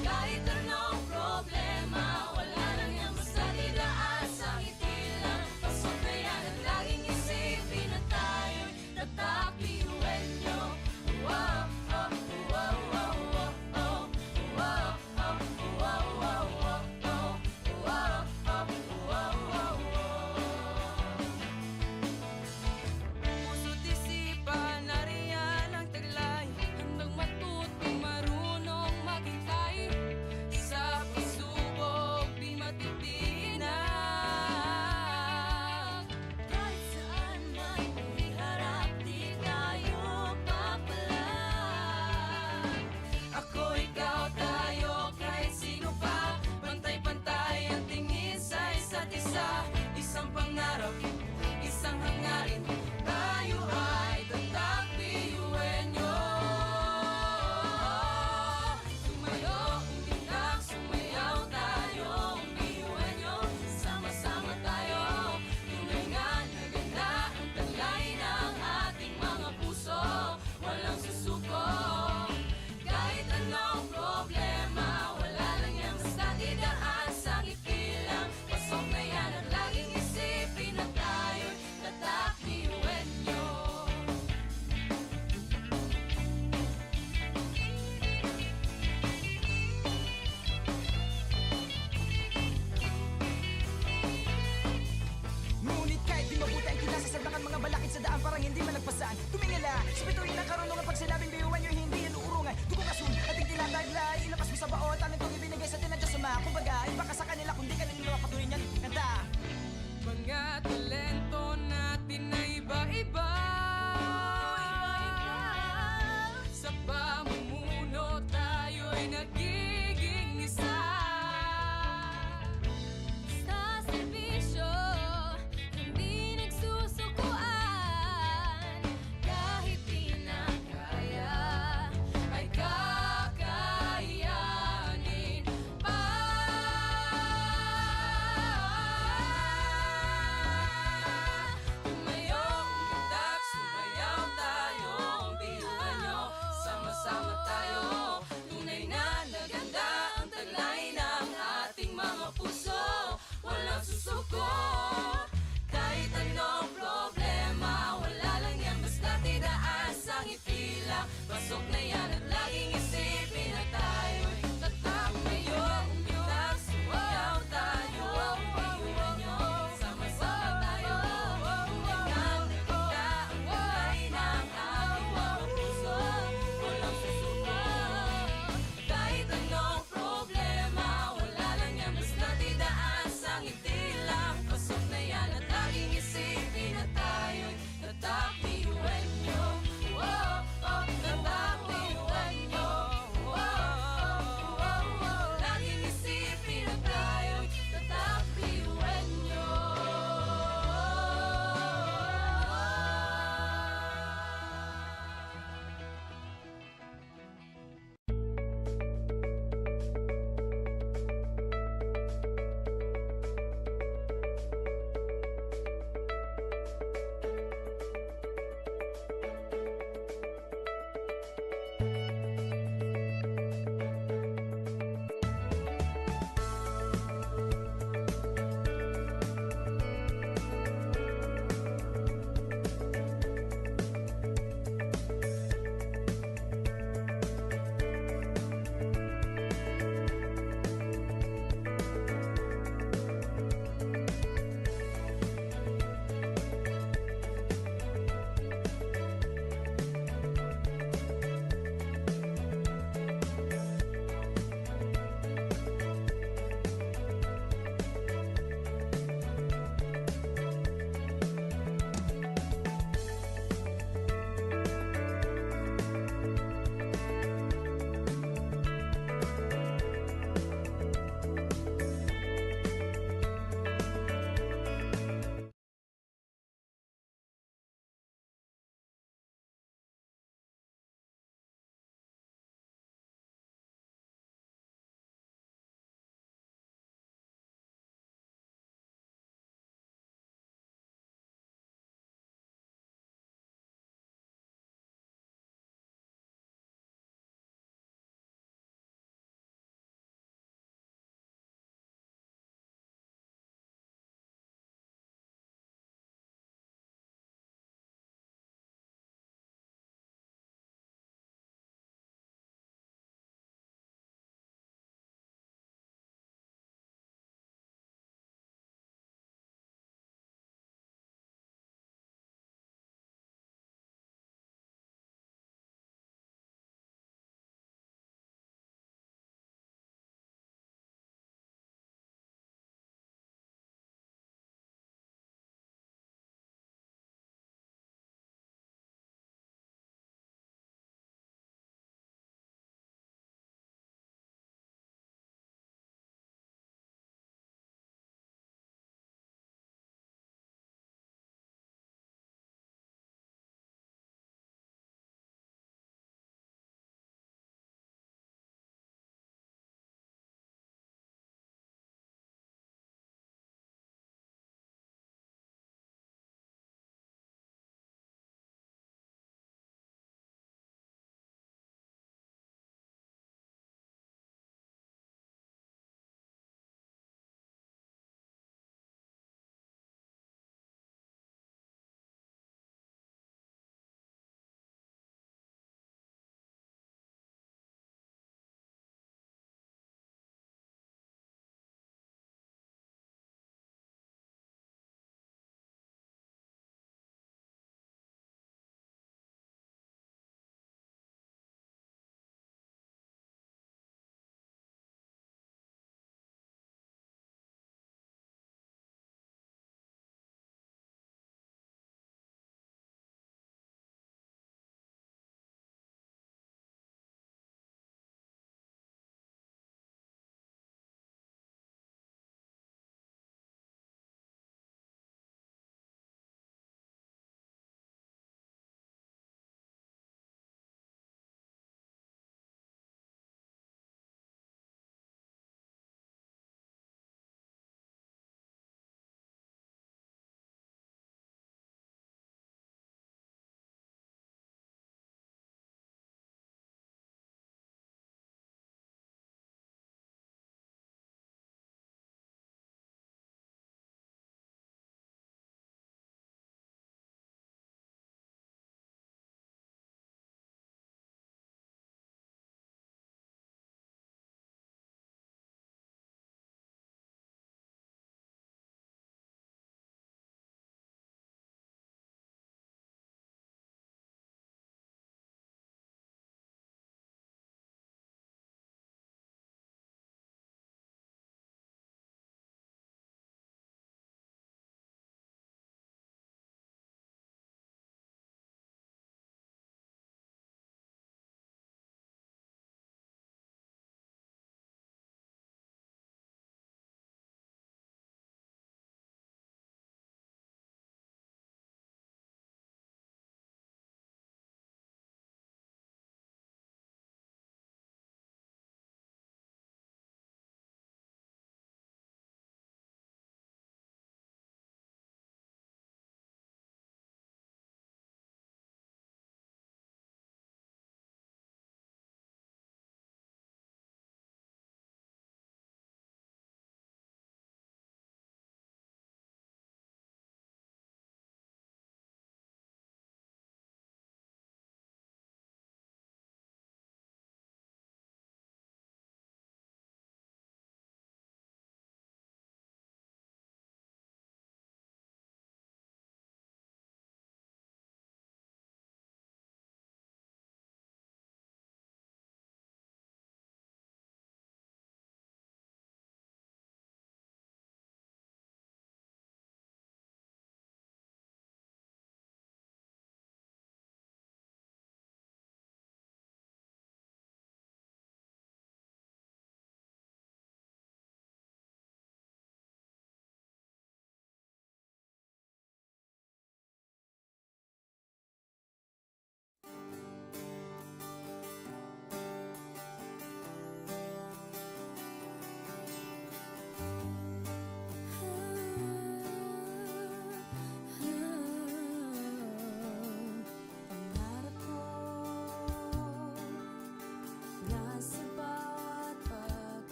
Kahit anong problema, wala lang yan basta idaan sa ngiti lang. Pasok na yan at laging isipin na tayo'y tatak biyuhan niyo. Wow, oh, wow, wow, wow, oh. Wow, oh, wow, wow, wow, oh. Wow, oh, wow, wow, wow. Puso't isipan, nariyan ang taglay. Handang matuto, marunong maghintay. Sa pagsubok, di matitinag. Kahit saan man iharap, di tayo papalag. Ako, ikaw, tayo, kahit sino pa. Pantay-pantay ang tingin sa isa't isa. Isang pangarap, isang hangarin. Tayo ay tatak biyuhan niyo. Tumayo, umindak, sumayaw tayo, biyuhan niyo. Sama-sama tayo. Tunay nga na ganda ang taglay ng ating mga puso. Walang susuko. Kahit anong problema, wala lang yan basta idaan sa ngiti lang. Pasok na yan at laging isipin na tayo'y tatak biyuhan niyo. Ngunit kahit di mabuti ang kinasasagdakan, mga balakid sa daan parang hindi malagpasan. Tumingala sa bituin ng karunungan, pag sinabing biyuhan niyo, hindi yan uurungan. Dugong asul, ating tinataglay, ilapas mo sa bao, talentong ibinigay sa atin ng Diyos Ama. Kumbaga, iba ka sa kanila, kung di ka naniniwala, patuloy niyan, kanta. Mga talento natin na iba-iba.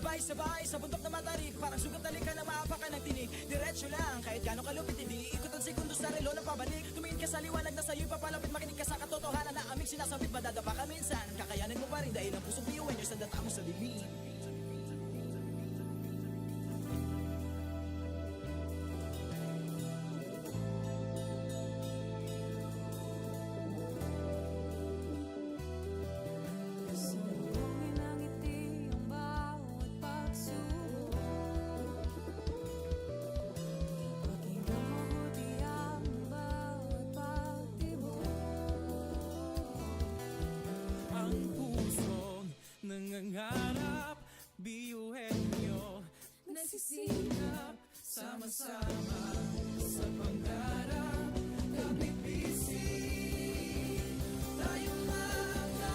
Sabay-sabay sa bundok na matarik, parang sugat na likan na maapakan ng tinik. Diretso lang, kahit gaano kalupit, hindi ikot ang segundo sa relo na pabalik. Tumingin ka sa liwanag na sa'yo'y papalapit, makinig ka sa katotohanan na aming sinasabit. Madadapa ka minsan, kakayanin mo pa rin dahil ang pusong biyuhan niyo sa data mo sa dilim. Sa bungin ng ngiti ang bawat pagsubok. Pakinggan mabuti ang bawat pagtibok. Ang pusong nangangarap, biyuhin niyo. Nagsisikap, sama-sama sa pangarap, kapipisin tayo mga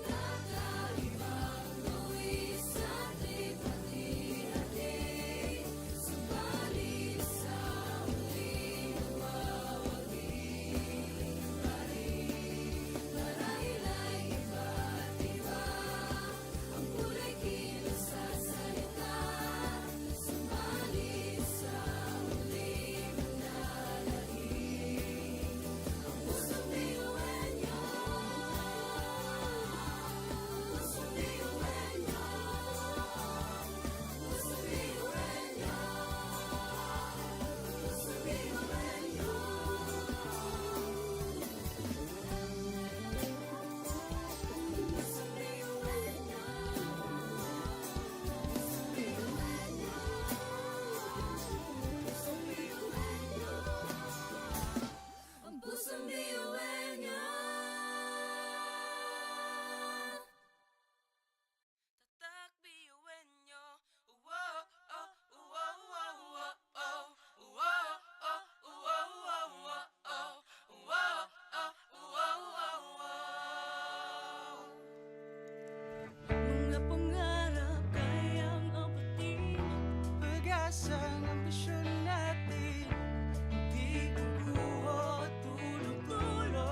magkakaibang luwi sa tripati-hati. Subalit sa huli, mawawagi pa rin. Marahil ay iba't iba ang kulay kilos sa salita, subalit sa huli mananahimik ang pusong biyuhan niyo. Pusong biyuhan niyo. Pusong biyuhan niyo. Pusong biyuhan niyo. Ang pusong biyuhan niya. Tatak biyuhan niya. Uwa, ah, uwa, uwa, uwa, oh. Uwa, ah, uwa, uwa, uwa, oh. Uwa, ah, uwa, uwa, uwa. Mga pangarap kayang abutin. Pag-asang ambisyon natin, di kukuha tulog-tulog.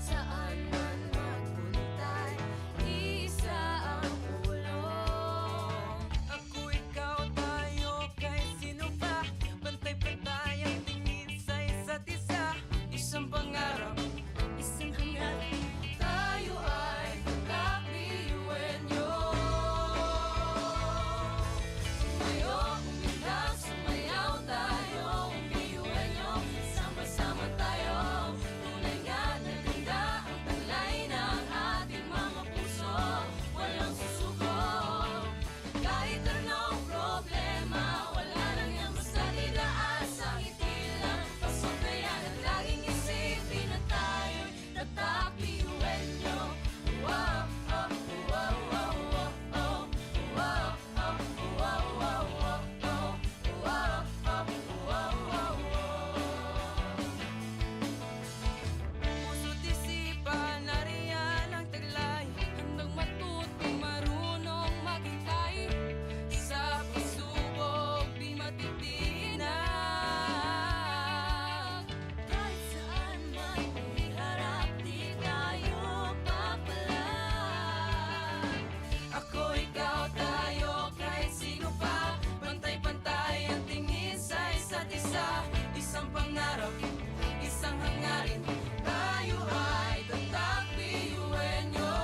Saan man magpunta, isa ang pulong. Ako, ikaw, tayo, kahit sino pa. Pantay-pantay ang tingin sa isa't isa. Isang pangarap, isang hangarin. Tayo ay tatak biyuhan niyo. Tumayo, umilag, sumayaw tayo, biyuhan niyo. Sama-sama tayo, tunay nga na ganda ang taglay ng ating mga puso. Walang susuko. Kahit anong problema, wala lang yan basta idaan sa ngiti lang. Pasok na yan at laging isipin na tayo'y tatak biyuhan niyo. Wow, oh, wow, wow, wow, oh. Wow, oh, wow, wow, wow, oh. Wow, oh, wow, wow, wow. Puso't isipan, nariyan ang taglay. Handang matuto, marunong maghintay. Sa pagsubok, di matitinag. Kahit saan man iharap, di tayo papalag. Ako, ikaw, tayo, kahit sino pa. Pantay-pantay ang tingin sa isa't isa. Isang pangarap, isang hangarin. Tayo ay tatak biyuhan niyo.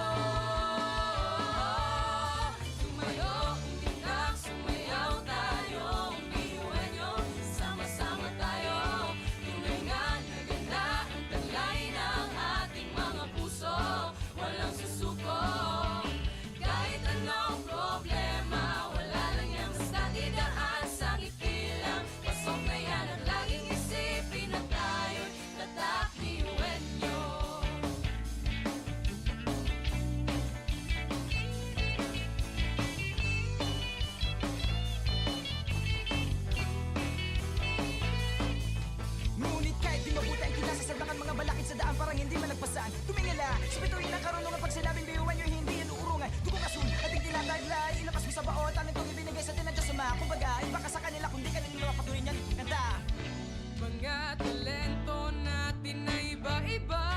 Tumayo, umilag, sumayaw tayo, biyuhan niyo. Sama-sama tayo. Tunay nga na ganda ang taglay ng ating mga puso. Walang susuko. Kahit anong problema, wala lang yan basta idaan sa ngiti lang. Pasok na yan at laging isipin na tayo'y tatak biyuhan niyo. Ngunit kahit di mabuti ang kinasasagdakan, mga balakid sa daan parang hindi malagpasan. Tumingala sa bituin ng karunungan, pag sinabing biyuhan niyo, hindi yan uurungan. Dugong asul, ating tinataglay, ilapas mo sa bao, talentong ibinigay sa atin ng Diyos Ama. Kumbaga, iba ka sa kanila, kundi kanilang mga patuloy niyan. Kanta! Mga talento natin na iba-iba.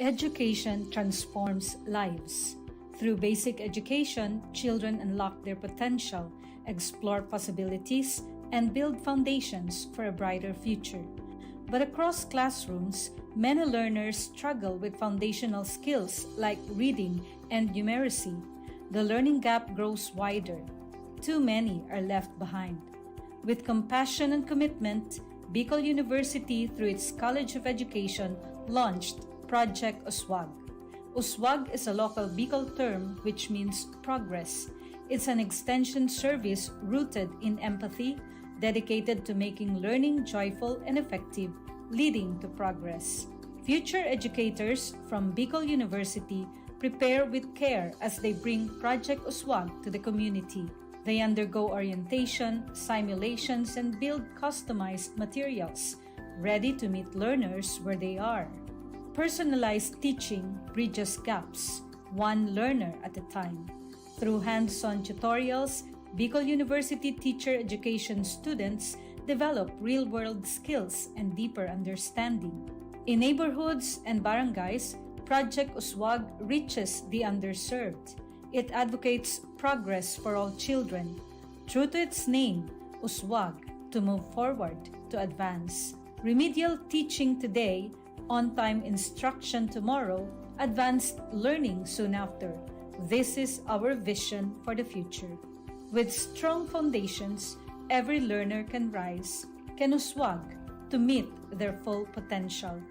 Education transforms lives. Through basic education, children unlock their potential, explore possibilities, and build foundations for a brighter future. But across classrooms, many learners struggle with foundational skills like reading and numeracy. The learning gap grows wider. Too many are left behind. With compassion and commitment, Bicol University, through its College of Education, launched Project Uswag. Uswag is a local Bicol term which means progress. It's an extension service rooted in empathy, dedicated to making learning joyful and effective, leading to progress. Future educators from Bicol University prepare with care as they bring Project Uswag to the community. They undergo orientation, simulations, and build customized materials, ready to meet learners where they are. Personalized teaching bridges gaps, one learner at a time. Through hands-on tutorials, Bicol University teacher education students develop real-world skills and deeper understanding. In neighborhoods and barangays, Project Uswag reaches the underserved. It advocates progress for all children. True to its name, Uswag, to move forward, to advance. Remedial teaching today, on-time instruction tomorrow, advanced learning soon after. This is our vision for the future. With strong foundations, every learner can rise, can uswag to meet their full potential.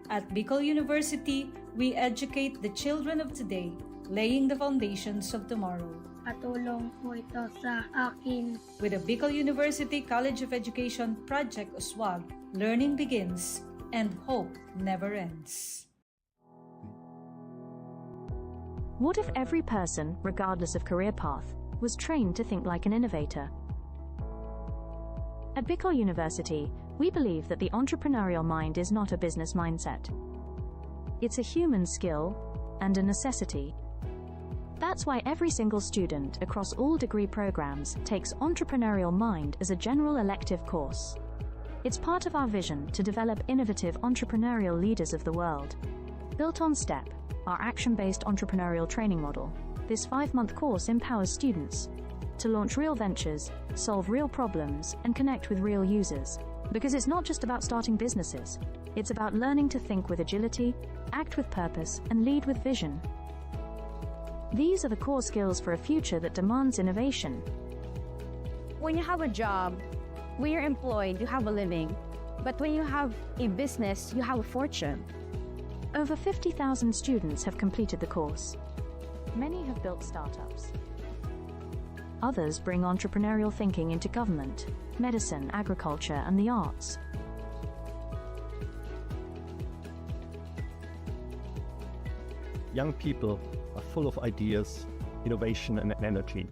At Bicol University, we educate the children of today, laying the foundations of tomorrow. Katulong po ito sa akin. With the Bicol University College of Education Project Uswag, learning begins and hope never ends. What if every person, regardless of career path, was trained to think like an innovator? At Bicol University, we believe that the entrepreneurial mind is not a business mindset. It's a human skill and a necessity. That's why every single student across all degree programs takes Entrepreneurial Mind as a general elective course. It's part of our vision to develop innovative entrepreneurial leaders of the world. Built on STEP, our action based entrepreneurial training model, this five month course empowers students to launch real ventures, solve real problems, and connect with real users. Because it's not just about starting businesses, it's about learning to think with agility, act with purpose, and lead with vision. These are the core skills for a future that demands innovation. When you have a job, when you're employed, you have a living. But when you have a business, you have a fortune. Over fifty thousand students have completed the course. Many have built startups. Others bring entrepreneurial thinking into government, medicine, agriculture, and the arts. Young people are full of ideas, innovation, and energy.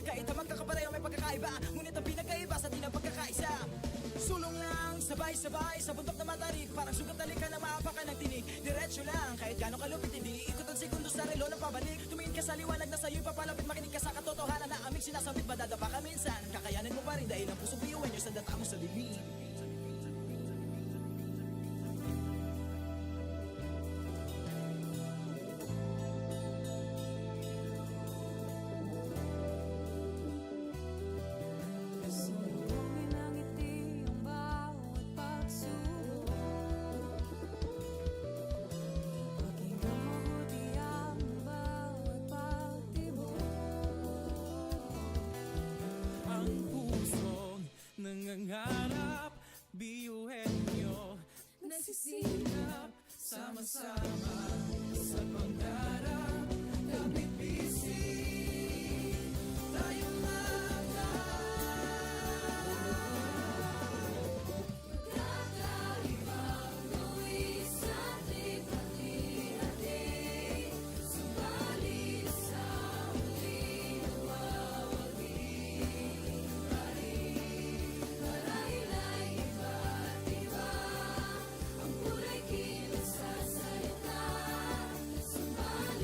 Kahit ang magkakapareho may pagkakaiba, ngunit ang pinagkaiba sa atin ang pagkakaisa. Sulong lang, sabay-sabay, sa bundok na matarik. Parang sugat na likha na maapakan ng tinig. Diretso lang, kahit gaano kalupit, hindi iikot ang segundo sa relo na pabalik. Tumingin ka sa liwanag na sa'yo'y papalapit, makinig ka sa katotohanan na aming sinasambit. Madadapa ka minsan, kakayanin mo pa rin dahil ang pusong biyuhan niyo sa data mo sa dilim. Pasalubungin ng ngiti ang bawat pagsubok. Pakinggan mabuti ang bawat pagtibok. Ang pusong nangangarap, biyuhin niyo. Nagsisikap, sama-sama sa pangarap. Kapipising, tayo mga magkakaibang luwi sa tripati-hati. Subalit sa huli, nawawagi pa rin. Marahil ay iba't iba ang kulay kinasasalita. Subalit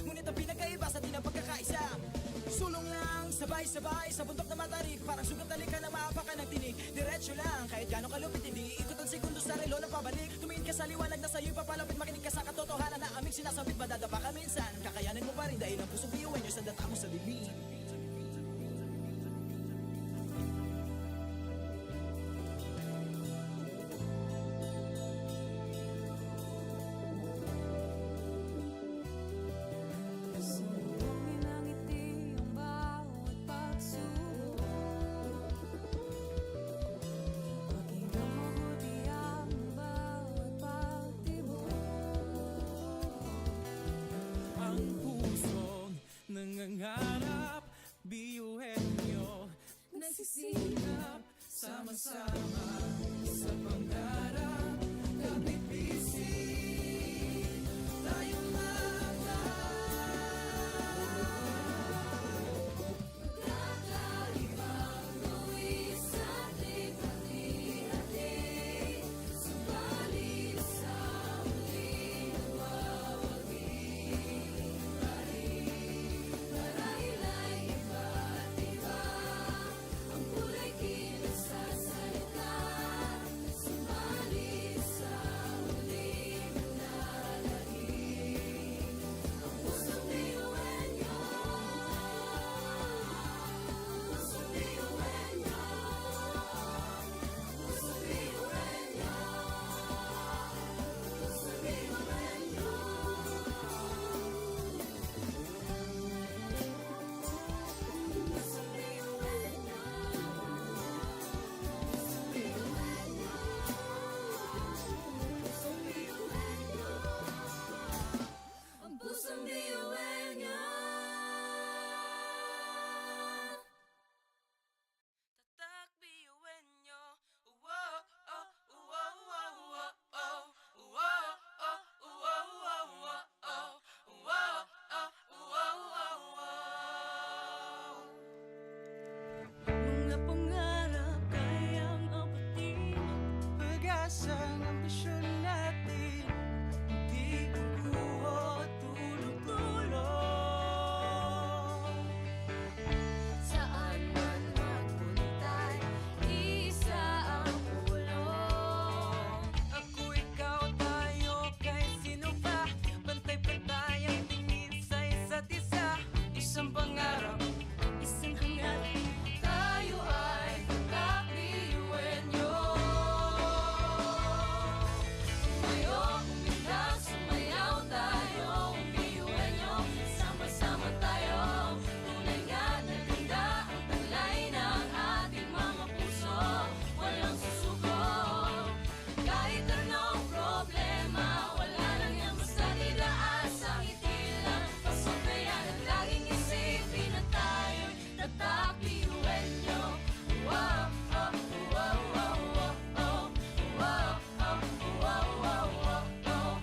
Ngunit ang pinagkaiba sa atin ang pagkakaisa. Sulong lang, sabay-sabay, sa bundok na matarik. Parang sugat na likha na maapakan ang tinig. Diretso lang, kahit gaano kalupit, hindi ikot ang segundo sa relo na pabalik. Tumingin ka sa liwanag na sa'yo'y papalapit, makinig ka sa katotohanan na aming sinasabit. Madadapa ka minsan, kakayanin mo pa rin dahil ang pusong biyuwen nyo sa data mo sa dilim. Sundong na ngiti ang bawat pagsubok. Pakinggan mabuti ang bawat pagtibok. Ang pusong nangangarap, biyuhin nyo. Nagsisikap, sama-sama sa pangarap. Kapit-pising tayong lahat. Magkakaibang gawin sa ating pati-hati. Subalit sa huling nagwawagi pa rin. Marahil ay iba't iba ang kulay kinasasalita. Subalit sa huling nagwawagi, ang pusong biyuwen nyo. Pusong biyuwen nyo. Ang pusong biyuwen nyo. Tatak biyuwen nyo. Uwo, oh, uwo, uwo, uwo, oh. Uwo, oh, uwo, uwo, uwo, oh. Uwo, oh, uwo, uwo, uwo. Mga pangarap kayang abutin. Pag-asang ambisyon natin. Di kukuha tulog-tulog. Saan man magpunta, isa ang pulong. Ako, ikaw, tayo, kahit sino pa. Pantay-pantay ang tingin sa isa't isa. Isang pangarap, isang hangarin. Tayo ay tatak biyuwen nyo. Tumayo, umilag, sumayaw tayo, biyuwen nyo. Sama-sama tayo, tunay nga na ganda ang taglay ng ating mga puso. Walang susuko, kahit anong problema, wala lang yan basta idaan sa ngiti lang. Pasok na yan at laging isipin na tayo'y tatak biyuwen nyo. Wow, oh, wow, wow, wow, oh. Wow, oh, wow, wow, wow, oh.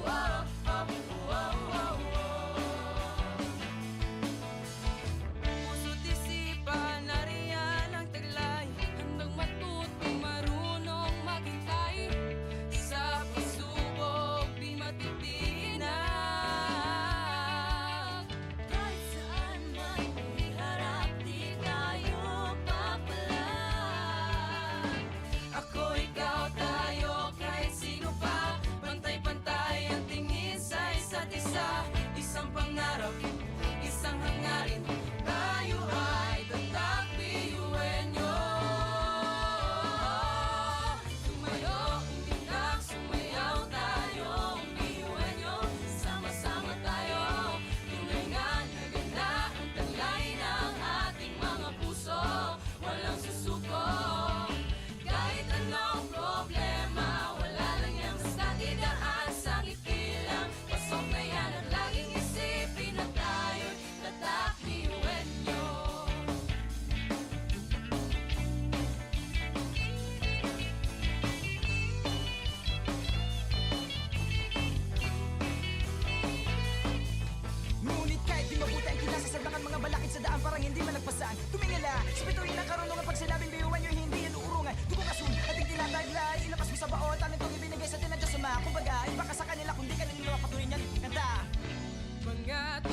Wow, oh, wow, wow, wow. Puso't isipan, nariyan ang taglay. Handang matuto, marunong maghintay. Sa pagsubok, di matitinag. Kahit saan man iharap, di tayo papalag. Ako, ikaw, tayo, kahit sino pa. Pantay-pantay ang tingin sa isa't isa. Isang pangarap, isang hangarin. Tayo ay tatak biyuwen nyo. Tumayo, umilag, sumayaw tayo, umiwan nyo. Sama-sama tayo, tunay nga na ganda ang taglay ng ating mga puso. Walang susuko, kahit anong problema, wala lang yan basta idaan sa ngiti lang. Pasok na yan at laging isipin na tayo'y tatak biyuwen nyo. Ngunit kahit di mabuti ang kinasasagdakan, mga balakid sa daan parang hindi malagpasan. Tumingala sa bituin na karunungan, pag sinabing biyuwan nyo, hindi yan uurungan. Dugo asul, ating tinataglay, ilapas mo sa baon, talentong ibinigay sa atin ng Diyos Ama. Kumbaga, iba ka sa kanila, kung di ka nila mapatuloy niyan, kanta. Mga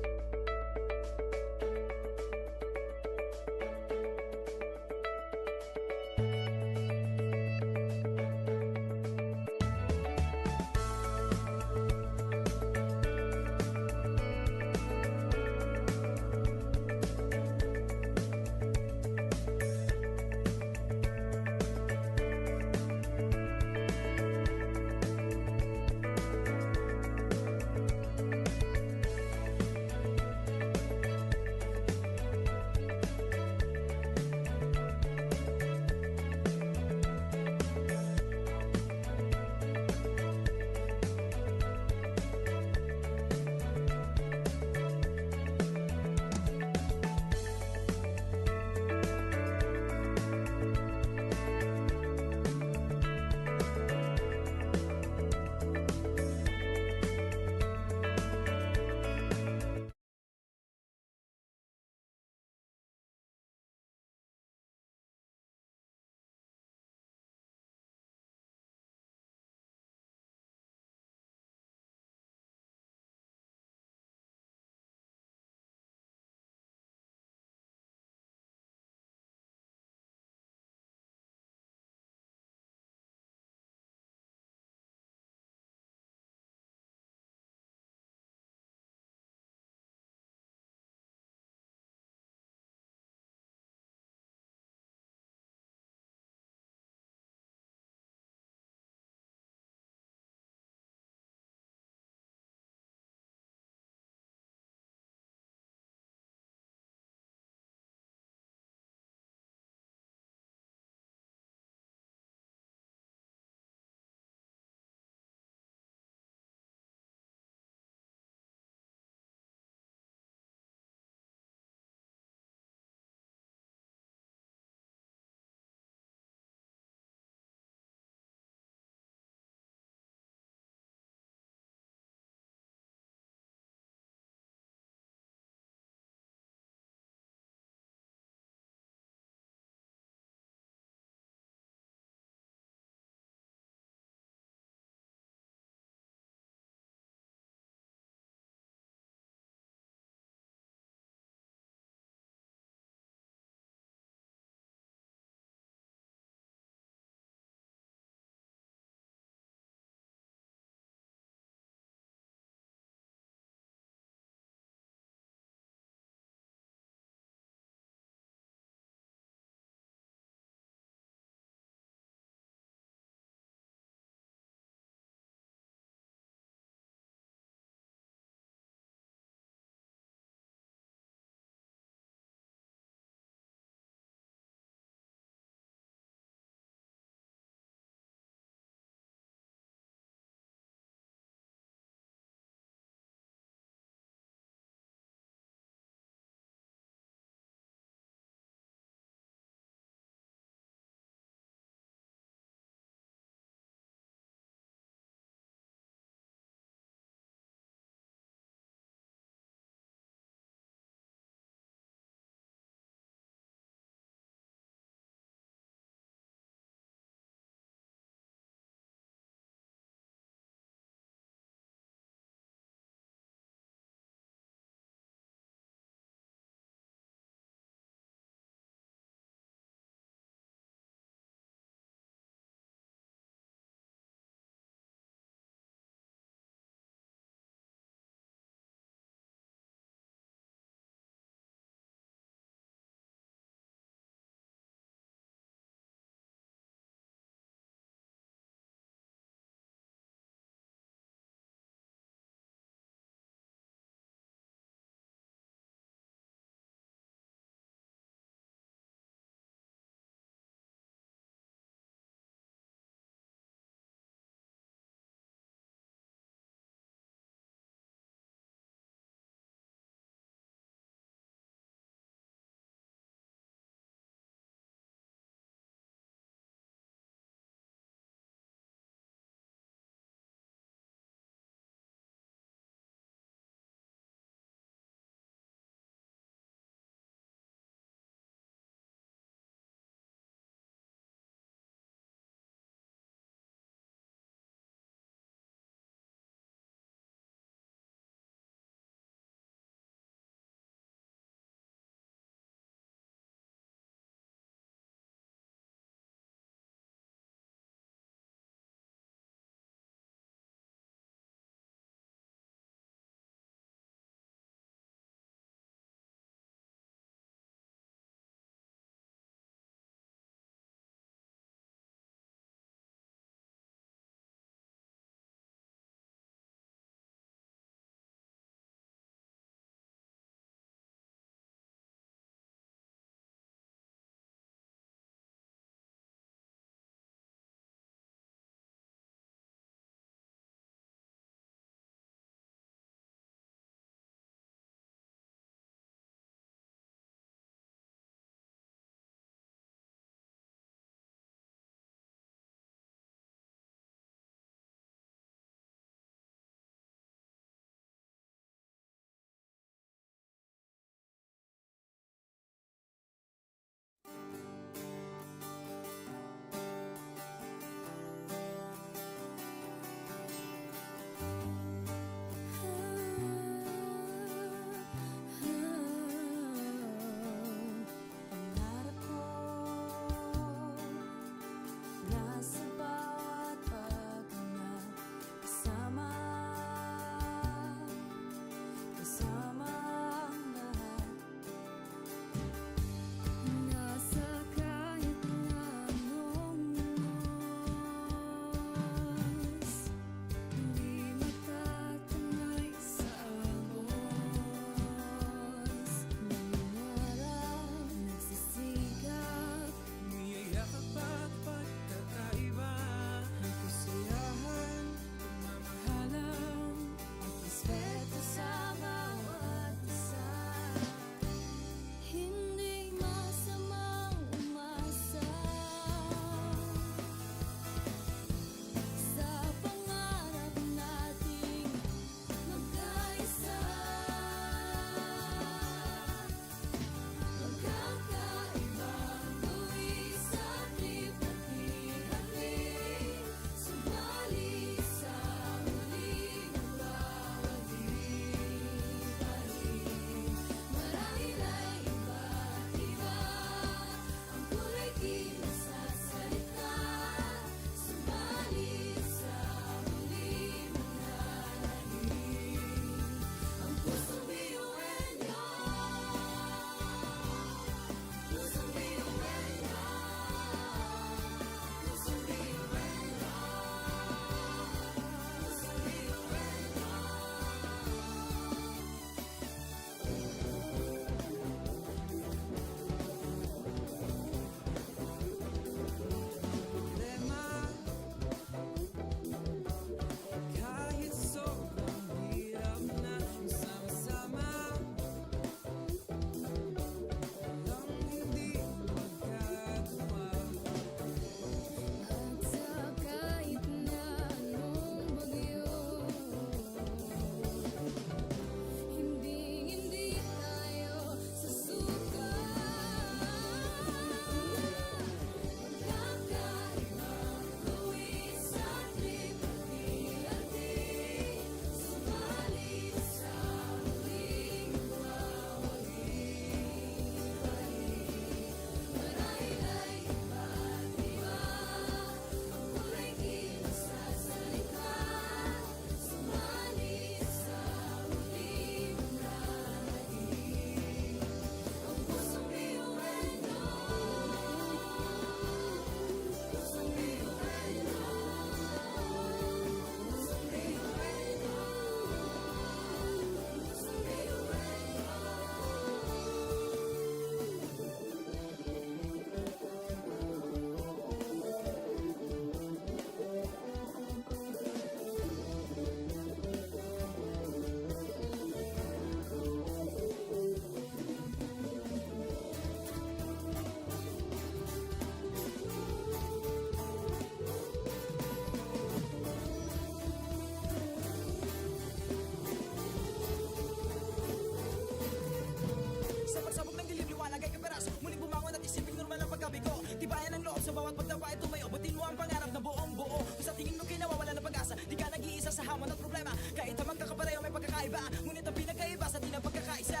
Ngunit ang pinagkaiba sa di na pagkakaisa.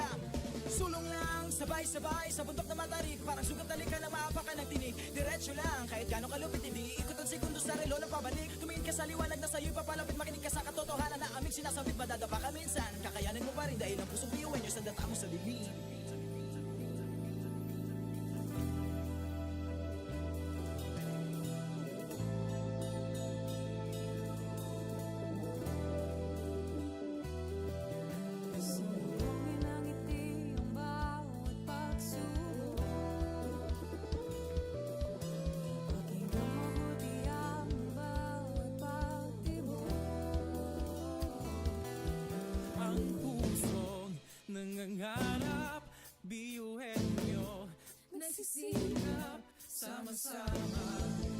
Sulong lang, sabay-sabay, sa bundok na matarik. Parang sugat na likha ng maapakan ng tinig. Diretso lang, kahit gaano kalupit, hindi ikot ang segundo sa relo ng pabalik. Tumingin ka sa liwanag na sa'yo'y papalapit, makinig ka sa katotohanan na aming sinasabit. Madadapa ka minsan, kakayanin mo pa rin dahil ang pusong biyuwen nyo sa data mo sa dilim. Sa loob ng ngiti ang bawat pagsubok. Pakinggan mo buti ang bawat pagtibok. Ang pusong nangangarap, biyuhin nyo. Nagsisikap, sama-sama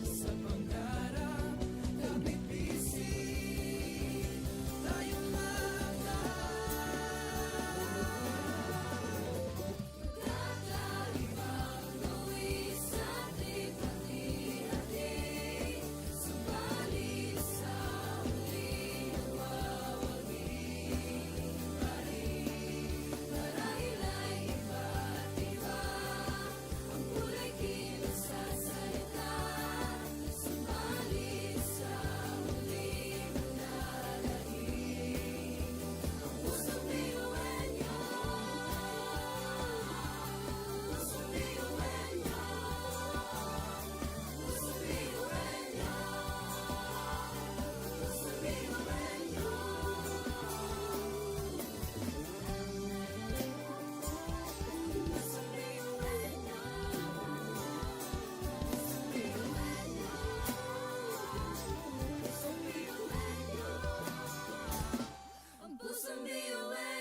sa pangarap. Kapipising tayong mata. Kakaibang gawin sa ating pati-hati. Subalit sa huling nagwawagi pa rin. Marahil ay iba't iba ang kulay kilos sa salita. Subalit sa huling nagwawagi, ang pusong biyuwen nyo. Pusong biyuwen nyo. Ang pusong biyuwen.